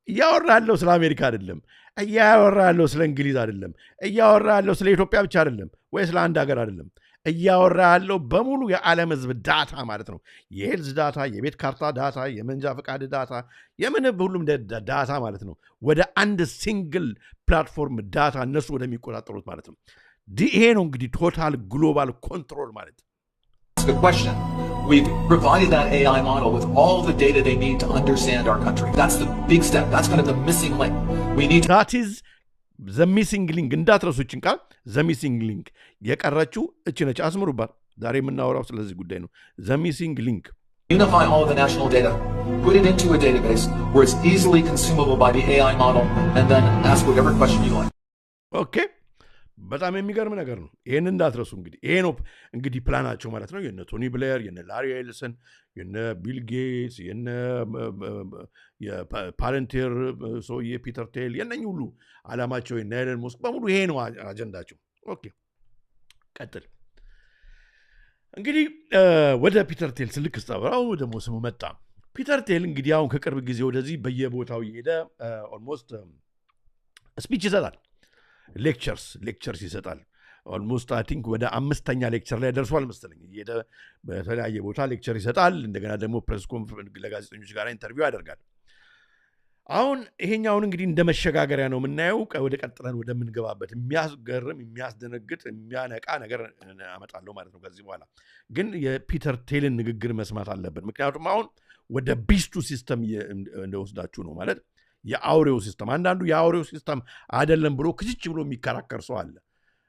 እያወራ ያለው ስለ አሜሪካ አይደለም። እያወራ ያለው ስለ እንግሊዝ አይደለም። እያወራ ያለው ስለ ኢትዮጵያ ብቻ አይደለም፣ ወይ ስለ አንድ ሀገር አይደለም። እያወራ ያለው በሙሉ የዓለም ሕዝብ data ማለት ነው። የ health data፣ የቤት ካርታ data፣ የመንጃ ፈቃድ data፣ የምን ሁሉም data ማለት ነው። ወደ አንድ single platform data እነሱ ወደሚቆጣጠሩት ማለት ነው። ይሄ ነው እንግዲህ total global control ማለት። ask a question. We've provided that AI model with all the data they need to understand our country. That's the big step. That's kind of the missing link. We need to That is the missing link። እንዳትረሱ ይችን ቃል፣ the missing link። የቀረችው እች ነች። አስምሩባት። ዛሬ የምናወራው ስለዚህ ጉዳይ ነው። The missing link። unify all of the national data, put it into a database where it's easily consumable by the AI model, and then ask whatever question you like. Okay፣ በጣም የሚገርም ነገር ነው። ይህን እንዳትረሱ። እንግዲህ ይሄ ነው እንግዲህ ፕላናቸው ማለት ነው። የነ ቶኒ ብሌር፣ የነ ላሪ ኤሊሰን፣ የነ ቢል ጌትስ፣ የነ የፓለንቲር ሰውዬ ፒተር ቴል፣ የነኝ ሁሉ አላማቸው፣ የነ ኤለን መስክ በሙሉ ይሄ ነው አጀንዳቸው። Okay፣ ቀጥል። እንግዲህ ወደ ፒተር ቴል ስልክ ስጠራው ደግሞ ስሙ መጣ። ፒተር ቴል እንግዲህ አሁን ከቅርብ ጊዜ ወደዚህ በየቦታው እየሄደ almost speech ይሰጣል። Lectures ይሰጣል። Almost I think ወደ አምስተኛ lecture ላይ ደርሷል መሰለኝ። እየሄደ በተለያየ ቦታ lecture ይሰጣል። እንደገና ደግሞ press conference ለጋዜጠኞች ጋር interview ያደርጋል። አሁን ይሄኛውን እንግዲህ እንደ መሸጋገሪያ ነው የምናየው። ወደ ቀጥለን ወደምንገባበት የሚያስገርም፣ የሚያስደነግጥ፣ የሚያነቃ ነገር አመጣለሁ ማለት ነው። ከዚህ በኋላ ግን የፒተር ቴልን ንግግር መስማት አለብን። ምክንያቱም አሁን ወደ beast ኡ system እንደወስዳችሁ ነው፣ ማለት የአውሬው system። አንዳንዱ የአውሬው system አይደለም ብሎ ክችች ብሎ የሚከራከር ሰው አለ።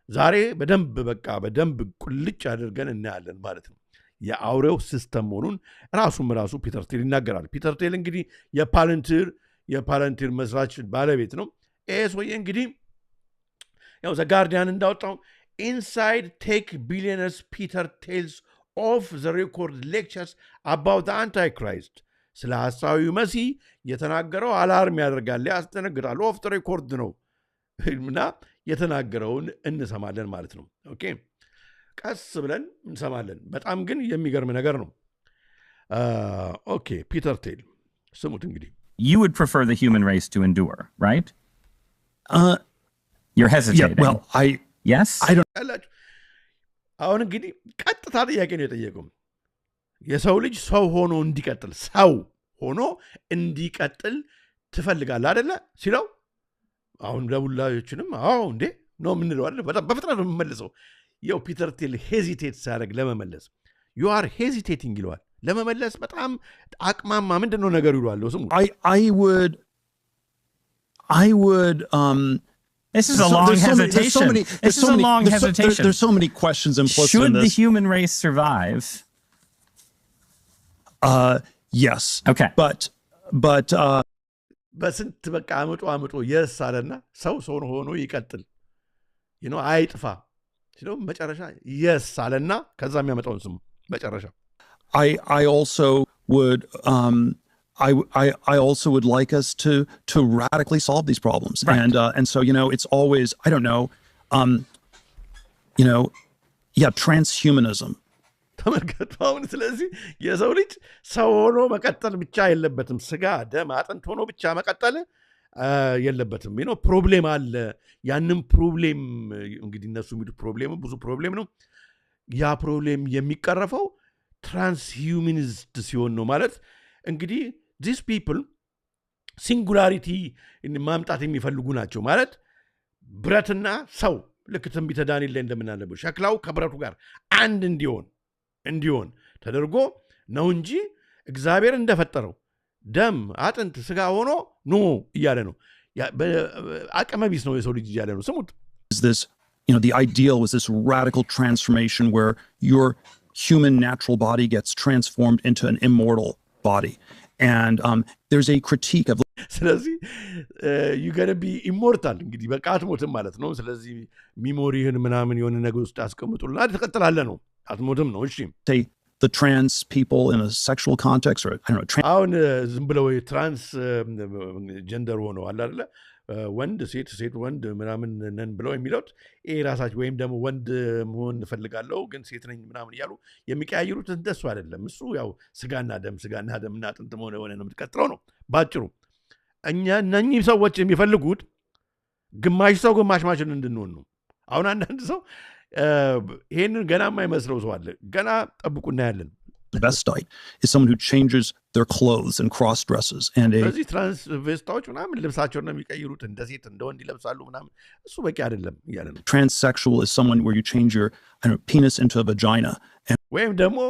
ዛሬ በደንብ በቃ በደንብ ቁልጭ አድርገን እናያለን ማለት ነው። የአውሬው system መሆኑን ራሱም ራሱ ፒተር ቴል ይናገራል። ፒተር ቴል እንግዲህ የፓለንቲር መስራች ባለቤት ነው። ይሄ ሰውዬ እንግዲህ ያው The Guardian እንዳወጣው "Inside tech billionaires Peter Thiel's off the record lectures about Antichrist"፣ ስለ ሐሳዊው መሲህ የተናገረው alarm ያደርጋል፣ ያስደነግጣል። Off the record ነው እና የተናገረውን እንሰማለን ማለት ነው። Okay፣ ቀስ ብለን እንሰማለን። በጣም ግን የሚገርም ነገር ነው። Okay፣ ፒተር ቴል ስሙት እንግዲህ። You would prefer the human race to endure, right? You're Yeah, hesitating. Well, I Yes? I don't ያላችሁ አሁን እንግዲህ ቀጥታ ጥያቄ ነው የጠየቀው። የሰው ልጅ ሰው ሆኖ እንዲቀጥል፣ ሰው ሆኖ እንዲቀጥል ትፈልጋለህ አደለ ሲለው፣ አሁን ለሁላችንም አዎ እንዴ ነው የምንለው አይደለ? በጣም በፍጥነት ነው የምንመልሰው። ያው ፒተር ቴል hesitate ሲያደርግ ለመመለስ፣ "You are hesitating" ይለዋል። ለመመለስ በጣም አቅማማ፣ ምንድን ነው ነገሩ ይለዋል። ስሙ። I would This is a long there's so many- there's so hesitation. many- This there's is so a many- long there's so- hesitation. There's so many questions implicit Should in the this. human race survive? Yes. Okay. But በስንት በቃ አምጦ አምጦ yes አለና ሰው ሰው ሆኖ ይቀጥል አይጥፋ ሲለው መጨረሻ yes አለና ከዛ የሚያመጣውን ስሙ መጨረሻ። I also would I also would like us to radically solve these problems. And so it's always, I don't know, yeah, transhumanism. ተመልከቱ አሁን። ስለዚህ የሰው ልጅ ሰው ሆኖ መቀጠል ብቻ የለበትም። ስጋ ደም አጥንት ሆኖ ብቻ መቀጠል የለበትም። Problem አለ። ያንን problem እንግዲህ እነሱ የሚሉት problem ብዙ problem ነው። ያ problem የሚቀረፈው transhumanist ሲሆን ነው። ማለት እንግዲህ these people singularity ማምጣት የሚፈልጉ ናቸው። ማለት ብረትና ሰው፣ ልክ ትንቢተ ዳንኤል ላይ እንደምናነበው ሸክላው ከብረቱ ጋር አንድ እንዲሆን ተደርጎ ነው እንጂ እግዚአብሔር እንደፈጠረው ደም አጥንት ስጋ ሆኖ no እያለ ነው። አቅመ ቢስ ነው የሰው ልጅ እያለ ነው። ስሙት። Is this the ideal was this radical transformation where your human natural body gets transformed into an immortal body. And there's a critique of ስለዚህ you gonna be immortal፣ እንግዲህ በቃ አትሞትም ማለት ነው። ስለዚህ memory ህን ምናምን የሆነ ነገር ውስጥ ያስቀምጡልና ትቀጥላለህ ነው፣ አትሞትም ነው። እሺ። say, the trans people in a sexual context, or I don't know, አሁን ዝም ብለው trans gender ሆነው አለ አይደለ፣ ወንድ ሴት፣ ሴት ወንድ ምናምን ነን ብለው የሚሉት ይሄ ራሳቸው ወይም ደግሞ ወንድ መሆን እፈልጋለሁ ግን ሴት ነኝ ምናምን እያሉ የሚቀያይሩት እንደሱ አይደለም። እሱ ያው ስጋና ደምና አጥንት መሆን የሆነ ነው የምትቀጥለው ነው ባጭሩ። እኛ እነኚህ ሰዎች የሚፈልጉት ግማሽ ሰው ግማሽ ማሽን እንድንሆን ነው። አሁን አንዳንድ ሰው ይሄንን ገና የማይመስለው ሰው አለ። ገና ጠብቁ እናያለን። transvestite is someone who changes their clothes and cross dresses and a ስለዚህ transvestite ኦች ምናምን ልብሳቸውን ነው የሚቀይሩት፣ እንደ ሴት እንደ ወንድ ይለብሳሉ ምናምን። እሱ በቂ አይደለም እያለ ነው። transsexual is someone where you change your, I don't know, penis into a vagina. And ወይም ደግሞ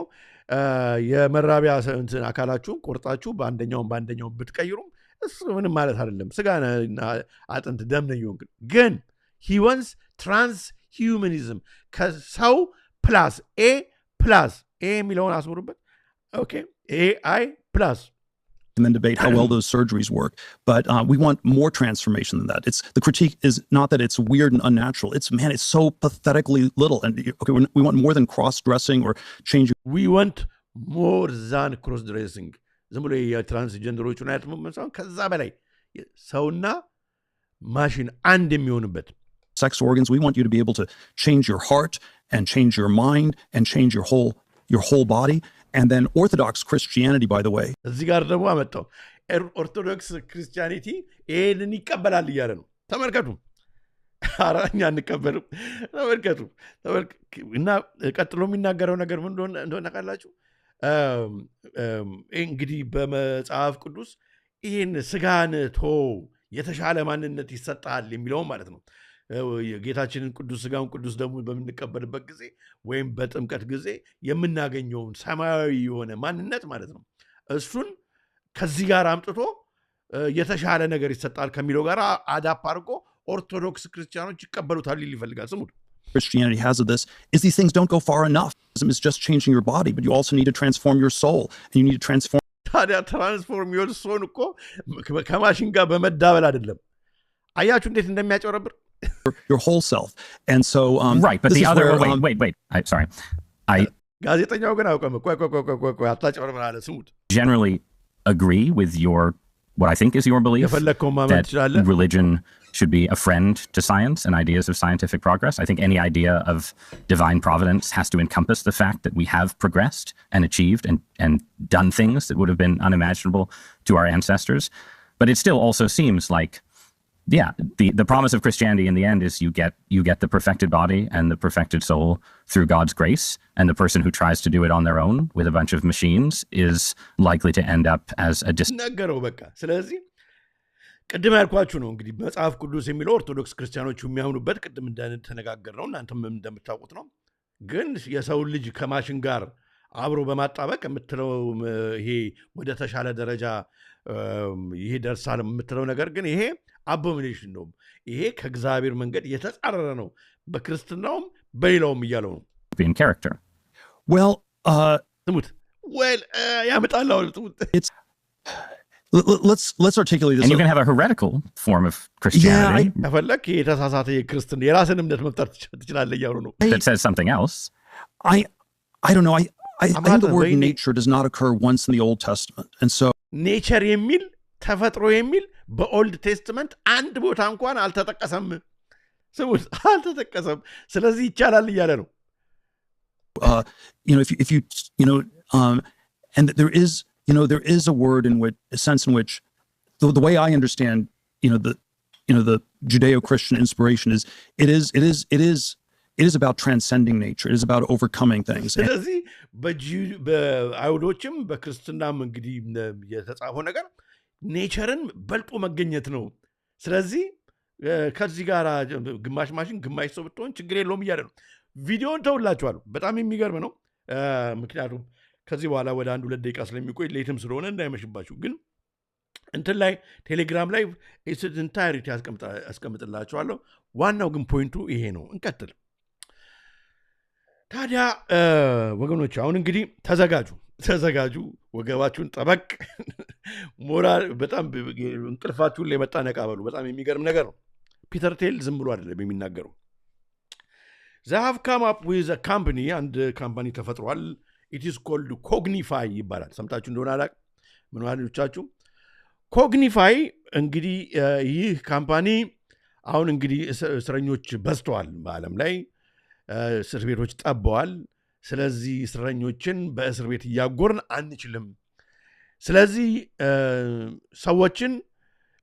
የመራቢያ እንትን አካላችሁን ቆርጣችሁ በአንደኛውም ብትቀይሩም እሱ ምንም ማለት አይደለም። ስጋና አጥንት ደም ነው የሆንክ። ግን he wants transhumanism፣ ከሰው plus A plus A የሚለውን አስምሩበት። Okay, AI plus and then debate how well those surgeries work. But we want more transformation than that. It's the critique is not that it's weird and unnatural. It's, man, it's so pathetically little. And okay, we want more than cross dressing or changing We want more than cross dressing። ዝም ብሎ የ transgender ኦቹን አይነት ሳይሆን ከዛ በላይ ሰውና ማሽን አንድ የሚሆንበት። sex organs. We want you to be able to change your heart and change your mind and change your whole body. And then Orthodox Christianity, by the way, እዚህ ጋር ደግሞ አመጣው። Orthodox Christianity ይሄንን ይቀበላል እያለ ነው። ተመልከቱ። ኧረ እኛ አንቀበልም። ተመልከቱ እና ቀጥሎ የሚናገረው ነገር ምን እንደሆነ ታውቃላችሁ? እንግዲህ በመጽሐፍ ቅዱስ ይህን ስጋን ቶ የተሻለ ማንነት ይሰጣል የሚለውም ማለት ነው። ጌታችንን ቅዱስ ስጋውን ቅዱስ ደሙን በምንቀበልበት ጊዜ ወይም በጥምቀት ጊዜ የምናገኘውን ሰማያዊ የሆነ ማንነት ማለት ነው። እሱን ከዚህ ጋር አምጥቶ የተሻለ ነገር ይሰጣል ከሚለው ጋር adapt አድርጎ ኦርቶዶክስ ክርስቲያኖች ይቀበሉታል ሊል ይፈልጋል። ስሙት። Christianity has of this is these things don't go far enough. It's just changing your body, but you also need to transform your soul, and you need to transform ታዲያ transform your soul እኮ ከማሽን ጋር በመዳበል አይደለም። አያችሁ እንዴት እንደሚያጨረብር። your whole self. And so, Right, but this the is other. where, Oh, wait, wait, wait. Sorry. I ጋዜጠኛው ግን አውቀም ቆይ ቆይ ቆይ ቆይ ቆይ አታጭበርብር አለ። ስሙት። generally agree with your what I think is your belief የፈለግከውን ማመን that ትችላለህ። religion should be a friend to science and ideas of scientific progress. I think any idea of divine providence has to encompass the fact that we have progressed and achieved and done things that would have been unimaginable to our ancestors. But it still also seems like, yeah, the promise of Christianity in the end is you get the perfected body and the perfected soul through God's grace, and the person who tries to do it on their own with a bunch of machines is likely to end up as a ነገረው በቃ። ስለዚህ ቅድም ያልኳችሁ ነው፣ እንግዲህ መጽሐፍ ቅዱስ የሚለው ኦርቶዶክስ ክርስቲያኖቹ የሚያምኑበት ቅድም እንደተነጋገርነው እናንተም እንደምታውቁት ነው። ግን የሰውን ልጅ ከማሽን ጋር አብሮ በማጣበቅ የምትለው ይሄ ወደ ተሻለ ደረጃ ይሄ ደርሳል የምትለው ነገር ግን ይሄ abomination ነው። ይሄ ከእግዚአብሔር መንገድ የተጻረረ ነው፣ በክርስትናውም በሌላውም እያለው ነው። in character. Well, ስሙት፣ well ያመጣል አሁን፣ ስሙት። it's let's articulate this. And you can have a heretical form of Christianity ከፈለክ የተሳሳተ የክርስትና የራስን እምነት መፍጠር ትችላለህ እያሉ ነው። that says something else. I don't know. I think the word ወይኔ። nature does not occur once in the Old Testament, and so Nature የሚል፣ ተፈጥሮ የሚል በ Old Testament አንድ ቦታ እንኳን አልተጠቀሰም። ስሙት፣ አልተጠቀሰም። ስለዚህ ይቻላል እያለ ነው። if you you know, and there is you know there is a word in which a sense in which the way I understand the Judeo-Christian inspiration is it is about transcending nature. It is about overcoming things. And ስለዚህ በአይሁዶችም በክርስትናም እንግዲህ የተጻፈው ነገር nature ን በልጦ መገኘት ነው። ስለዚህ ከዚህ ጋር ግማሽ ማሽን ግማሽ ሰው ብትሆን ችግር የለውም እያለ ነው። ቪዲዮን ተውላችኋለሁ። በጣም የሚገርም ነው። ምክንያቱም ከዚህ በኋላ ወደ አንድ ሁለት ደቂቃ ስለሚቆይ late ም ስለሆነ እንዳይመሽባችሁ። ግን እንትን ላይ ቴሌግራም ላይ entirety አስቀምጥላችኋለሁ። ዋናው ግን point ኡ ይሄ ነው። እንቀጥል ታዲያ ወገኖች። አሁን እንግዲህ ተዘጋጁ፣ ተዘጋጁ፣ ወገባችሁን ጠበቅ፣ ሞራል በጣም እንቅልፋችሁን ላይ መጣ ነቃ በሉ። በጣም የሚገርም ነገር ነው። ፒተር ቴል ዝም ብሎ አይደለም የሚናገረው። They have come up with company፣ አንድ company ተፈጥሯል። It's called Cognify ይባላል። ሰምታችሁ እንደሆነ አላቅም፣ ምን ያህሎቻችሁ Cognify። እንግዲህ ይህ company አሁን እንግዲህ እስረኞች በዝተዋል፣ በዓለም ላይ እስር ቤቶች ጠበዋል። ስለዚህ እስረኞችን በእስር ቤት እያጎርን አንችልም። ስለዚህ ሰዎችን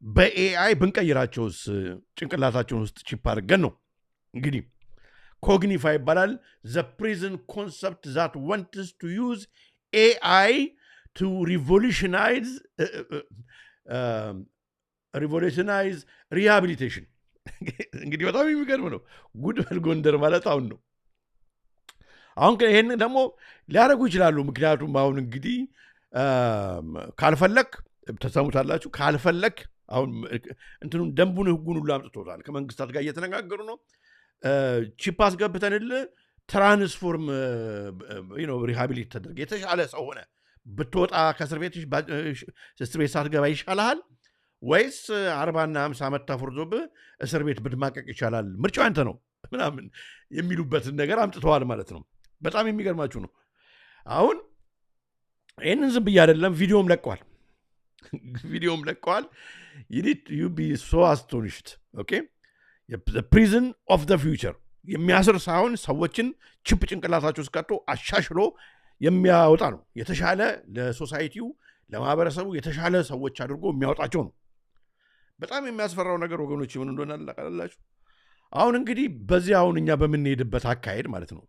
በ AI ብንቀይራቸውስ፣ ጭንቅላታቸውን ውስጥ chip አድርገን ነው። እንግዲህ Cognify ይባላል። The prison concept that wants to use AI to revolutionize rehabilitation። እንግዲህ በጣም የሚገርም ነው። ጉድ በል ጎንደር ማለት አሁን ነው። አሁን ይህን ደግሞ ሊያደርጉ ይችላሉ። ምክንያቱም አሁን እንግዲህ ካልፈለክ ተሰሙታላችሁ፣ ካልፈለክ አሁን እንትኑን ደንቡን ህጉን ሁሉ አምጥቶታል። ከመንግስታት ጋር እየተነጋገሩ ነው። Chip አስገብተንልህ transform rehabilitate ተደርገህ የተሻለ ሰው ሆነህ ብትወጣ ከእስር ቤት እስር ቤት ሳትገባ ይሻልሃል ወይስ 40ና 50 ዓመት ተፈርዶብህ እስር ቤት ብትማቀቅ ይቻላል? ምርጫው ያንተ ነው ምናምን የሚሉበትን ነገር አምጥተዋል ማለት ነው። በጣም የሚገርማችሁ ነው። አሁን ይህንን ዝም ብዬ አይደለም፣ ቪዲዮም ለቀዋል፣ ቪዲዮም ለቀዋል። You be so astonished, okay። Prison of the future የሚያስር ሳይሆን ሰዎችን chip ጭንቅላታቸው ውስጥ ከቶ አሻሽሎ የሚያወጣ ነው። የተሻለ ለ society ው ለማህበረሰቡ የተሻለ ሰዎች አድርጎ የሚያወጣቸው ነው። በጣም የሚያስፈራው ነገር ወገኖች ምን እንደሆነ ታውቃላችሁ? አሁን እንግዲህ በዚህ አሁን እኛ በምንሄድበት አካሄድ ማለት ነው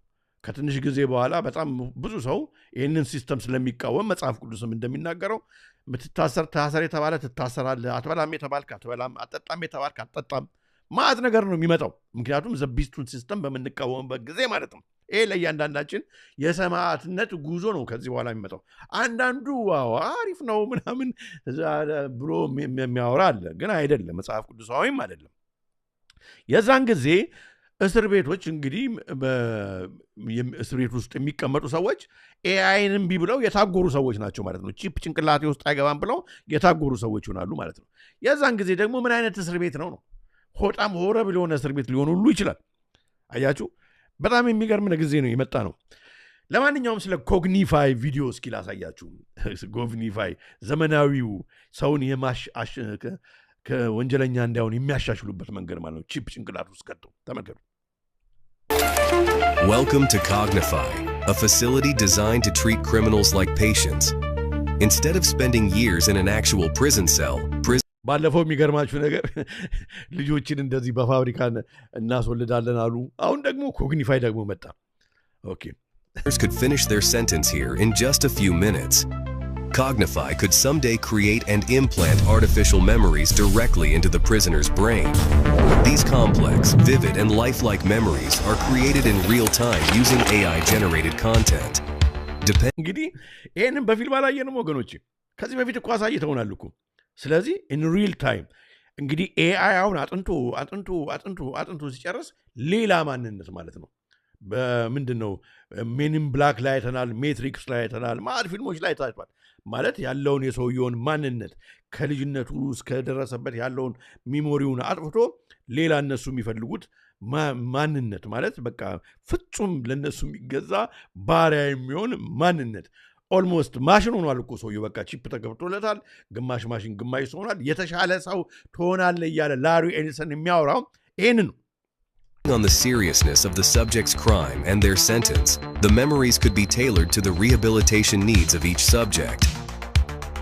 ከትንሽ ጊዜ በኋላ በጣም ብዙ ሰው ይህንን system ስለሚቃወም መጽሐፍ ቅዱስም እንደሚናገረው ምትታሰር ታሰር የተባለ ትታሰራለህ፣ አትበላም የተባልክ አትበላም፣ አትጠጣም የተባልክ አትጠጣም። ማዕት ነገር ነው የሚመጣው። ምክንያቱም the beast ኡን system በምንቃወምበት ጊዜ ማለት ነው። ይሄ ለእያንዳንዳችን የሰማዕትነት ጉዞ ነው ከዚህ በኋላ የሚመጣው። አንዳንዱ wow አሪፍ ነው ምናምን ብሎ የሚያወራ አለ፣ ግን አይደለም፣ መጽሐፍ ቅዱሳዊም አይደለም። የዛን ጊዜ እስር ቤቶች እንግዲህ እስር ቤት ውስጥ የሚቀመጡ ሰዎች AI ን እምቢ ብለው የታጎሩ ሰዎች ናቸው ማለት ነው። Chip ጭንቅላቴ ውስጥ አይገባም ብለው የታጎሩ ሰዎች ይሆናሉ ማለት ነው። የዛን ጊዜ ደግሞ ምን አይነት እስር ቤት ነው ነው? በጣም horrible የሆነ እስር ቤት ሊሆን ሁሉ ይችላል። አያችሁ፣ በጣም የሚገርም ጊዜ ነው የመጣ ነው። ለማንኛውም ስለ Cognify ቪዲዮ እስኪ ላሳያችሁ። Cognify ዘመናዊው ሰውን ከወንጀለኛ እንዳይሆን የሚያሻሽሉበት መንገድ ማለት ነው። Chip ጭንቅላት ውስጥ ከተው ተመልከቱ። Welcome to Cognify, a facility designed to treat criminals like patients. Instead of spending years in an actual prison cell, ባለፈው የሚገርማችሁ ነገር ልጆችን እንደዚህ በፋብሪካ እናስወልዳለን አሉ። አሁን ደግሞ Cognify ደግሞ መጣ። Okay. Prisoners could finish their sentence here in just a few minutes. Cognify could someday create and implant artificial memories directly into the prisoner's brain. These complex, vivid, and lifelike memories are created in real time using AI-generated content. እንግዲህ ይህንን በፊልም አላየንም ወገኖች፣ ከዚህ በፊት እኮ አሳይተውናል እኮ። ስለዚህ in real time እንግዲህ AI አሁን አጥንቶ አጥንቶ አጥንቶ አጥንቶ ሲጨርስ ሌላ ማንነት ማለት ነው። በምንድን ነው Men in Black ላይ አይተናል፣ Matrix ላይ አይተናል፣ ማዕት ፊልሞች ላይ ታይቷል። ማለት ያለውን የሰውየውን ማንነት ከልጅነቱ እስከደረሰበት ያለውን memory ውን አጥፍቶ ሌላ እነሱ የሚፈልጉት ማንነት ማለት በቃ ፍጹም ለእነሱ የሚገዛ ባሪያ የሚሆን ማንነት almost ማሽን ሆኗል እኮ ሰውየው። በቃ chip ተገብቶለታል። ግማሽ ማሽን ግማሽ ሰው ሆኗል። የተሻለ ሰው ትሆናለህ እያለ ላሪ ኤሊሰን የሚያወራው ይህንን ነው። On the seriousness of the subject's crime and their sentence, the memories could be tailored to the rehabilitation needs of each subject.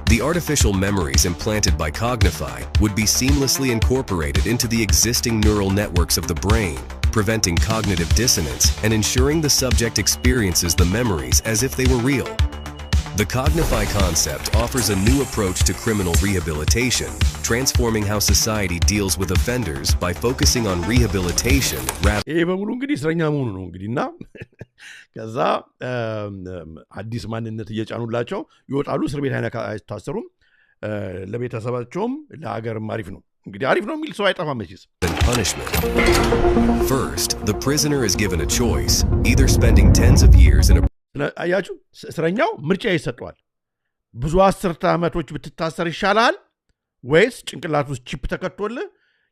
The artificial memories implanted by Cognify would be seamlessly incorporated into the existing neural networks of the brain, preventing cognitive dissonance and ensuring the subject experiences the memories as if they were real. The Cognify concept offers a new approach to criminal rehabilitation, transforming how society deals with offenders by focusing on rehabilitation rather ይሄ በሙሉ እንግዲህ እስረኛ መሆኑ ነው እንግዲህ እና ከዛ አዲስ ማንነት እየጫኑላቸው ይወጣሉ። እስር ቤት አይታሰሩም። ለቤተሰባቸውም ለሀገርም አሪፍ ነው። እንግዲህ አሪፍ ነው የሚል ሰው አይጠፋም መቼስ። than punishment. First, the prisoner is given a choice, either spending tens of years in a አያችሁ፣ እስረኛው ምርጫ ይሰጠዋል። ብዙ አስርተ ዓመቶች ብትታሰር ይሻላል ወይስ ጭንቅላት ውስጥ chip ተከቶልህ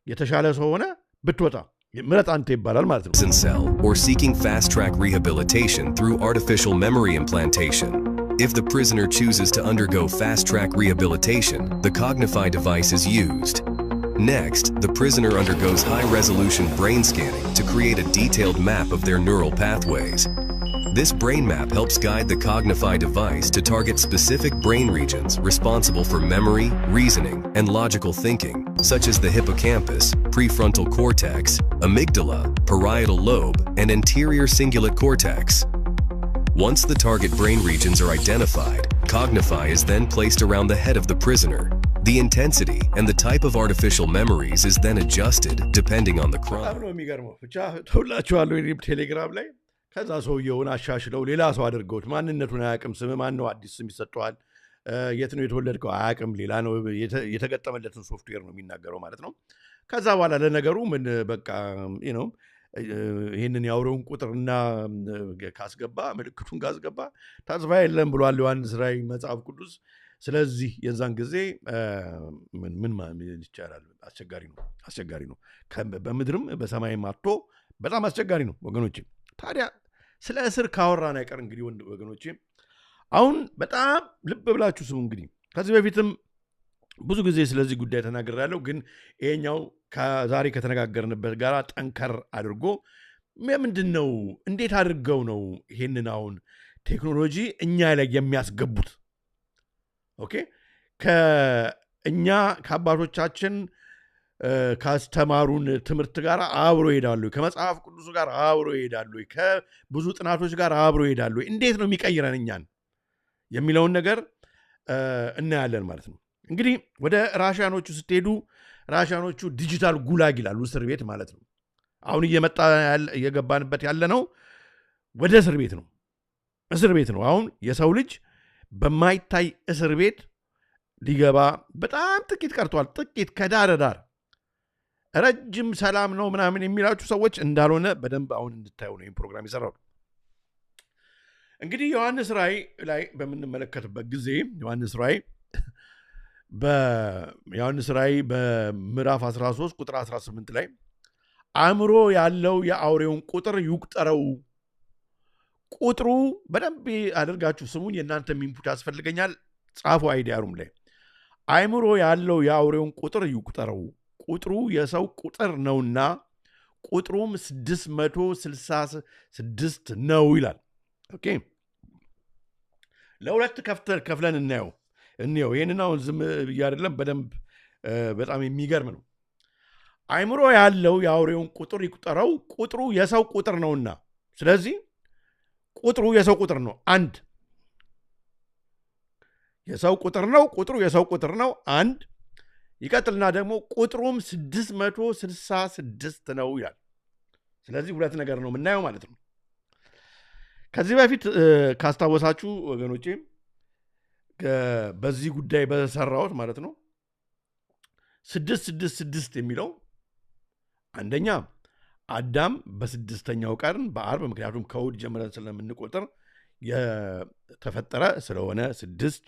የተሻለ ሰው ሆነ ብትወጣ ምረጥ አንተ ይባላል ማለት ነው። prison cell or seeking fast track rehabilitation through artificial memory implantation. If the prisoner chooses to undergo fast track rehabilitation, the Cognify device is used. Next, the prisoner undergoes high resolution brain scanning to create a detailed map of their neural pathways. This brain map helps guide the Cognify device to target specific brain regions responsible for memory, reasoning, and logical thinking, such as the hippocampus, prefrontal cortex, amygdala, parietal lobe, and anterior cingulate cortex. Once the target brain regions are identified, Cognify is then placed around the head of the prisoner. The intensity and the type of artificial memories is then adjusted depending on the በጣም crime. ነው የሚገርመው። ብቻ ተውላችኋለሁ እኔም ቴሌግራም ላይ። ከዛ ሰውየውን አሻሽለው ሌላ ሰው አድርገውት ማንነቱን አያውቅም። ስም ማን ነው? አዲስ ስም ይሰጠዋል። የት ነው የተወለድከው? አያውቅም። ሌላ ነው፣ የተገጠመለትን ሶፍትዌር ነው የሚናገረው ማለት ነው። ከዛ በኋላ ለነገሩ ምን በቃ ነው፣ ይህንን የአውሬውን ቁጥርና ካስገባ፣ ምልክቱን ካስገባ ተስፋ የለም ብሏል ዮሐንስ ራእይ መጽሐፍ ቅዱስ። ስለዚህ የዛን ጊዜ ምን ምን ይቻላል? አስቸጋሪ ነው፣ አስቸጋሪ ነው። በምድርም በሰማይም አጥቶ በጣም አስቸጋሪ ነው ወገኖቼ። ታዲያ ስለ እስር ካወራን አይቀር እንግዲህ ወንድ ወገኖቼ አሁን በጣም ልብ ብላችሁ ስሙ። እንግዲህ ከዚህ በፊትም ብዙ ጊዜ ስለዚህ ጉዳይ ተናግሬያለሁ፣ ግን ይሄኛው ከዛሬ ከተነጋገርንበት ጋር ጠንከር አድርጎ ምንድን ነው፣ እንዴት አድርገው ነው ይሄንን አሁን ቴክኖሎጂ እኛ ላይ የሚያስገቡት? Okay፣ ከእኛ ከአባቶቻችን ካስተማሩን ትምህርት ጋር አብሮ ይሄዳሉ? ከመጽሐፍ ቅዱሱ ጋር አብሮ ይሄዳሉ? ከብዙ ጥናቶች ጋር አብሮ ይሄዳሉ? እንዴት ነው የሚቀይረን እኛን የሚለውን ነገር እናያለን ማለት ነው። እንግዲህ ወደ ራሽያኖቹ ስትሄዱ ራሽያኖቹ digital gulag ይላሉ፣ እስር ቤት ማለት ነው። አሁን እየመጣ እየገባንበት ያለ ነው ወደ እስር ቤት ነው። እስር ቤት ነው። አሁን የሰው ልጅ በማይታይ እስር ቤት ሊገባ በጣም ጥቂት ቀርቷል። ጥቂት ከዳር ዳር ረጅም ሰላም ነው ምናምን የሚላችሁ ሰዎች እንዳልሆነ በደንብ አሁን እንድታዩ ነው ይህን ፕሮግራም የሰራው። እንግዲህ ዮሐንስ ራእይ ላይ በምንመለከትበት ጊዜ ዮሐንስ ራእይ በምዕራፍ 13 ቁጥር 18 ላይ አእምሮ ያለው የአውሬውን ቁጥር ይቁጠረው። ቁጥሩ በደንብ አድርጋችሁ ስሙኝ፣ የእናንተ input ያስፈልገኛል። ጻፉ idea room ላይ። አእምሮ ያለው የአውሬውን ቁጥር ይቁጠረው፣ ቁጥሩ የሰው ቁጥር ነውና ቁጥሩም 666 ነው ይላል። Okay፣ ለሁለት ከፍለን እናየው እንየው። ይህንን አሁን ዝም ብዬ አይደለም፣ በደንብ በጣም የሚገርም ነው። አእምሮ ያለው የአውሬውን ቁጥር ይቁጠረው፣ ቁጥሩ የሰው ቁጥር ነውና። ስለዚህ ቁጥሩ የሰው ቁጥር ነው። አንድ የሰው ቁጥር ነው። ቁጥሩ የሰው ቁጥር ነው። አንድ ይቀጥልና ደግሞ ቁጥሩም 666 ነው ይላል። ስለዚህ ሁለት ነገር ነው የምናየው ማለት ነው። ከዚህ በፊት ካስታወሳችሁ ወገኖቼ በዚህ ጉዳይ በሰራሁት ማለት ነው 666 የሚለው አንደኛ አዳም በስድስተኛው ቀን በአርብ፣ ምክንያቱም ከእሑድ ጀምረን ስለምንቆጥር፣ የተፈጠረ ስለሆነ 6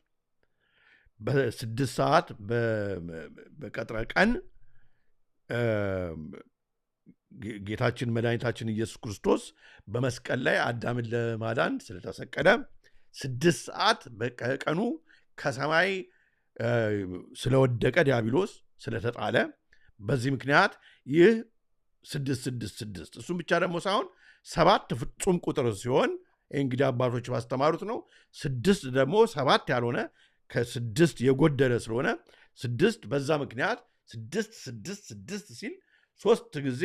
በ6 ሰዓት በቀትረ ቀን ጌታችን መድኃኒታችን ኢየሱስ ክርስቶስ በመስቀል ላይ አዳምን ለማዳን ስለተሰቀለ 6 ሰዓት በቀኑ ከሰማይ ስለወደቀ፣ ዲያብሎስ ስለተጣለ በዚህ ምክንያት ይህ 666። እሱም ብቻ ደግሞ ሳይሆን 7 ፍጹም ቁጥር ሲሆን ይህ እንግዲህ አባቶች ባስተማሩት ነው። ስድስት ደግሞ ሰባት ያልሆነ ከስድስት የጎደለ ስለሆነ ስድስት በዛ ምክንያት 666 ሲል ሶስት ጊዜ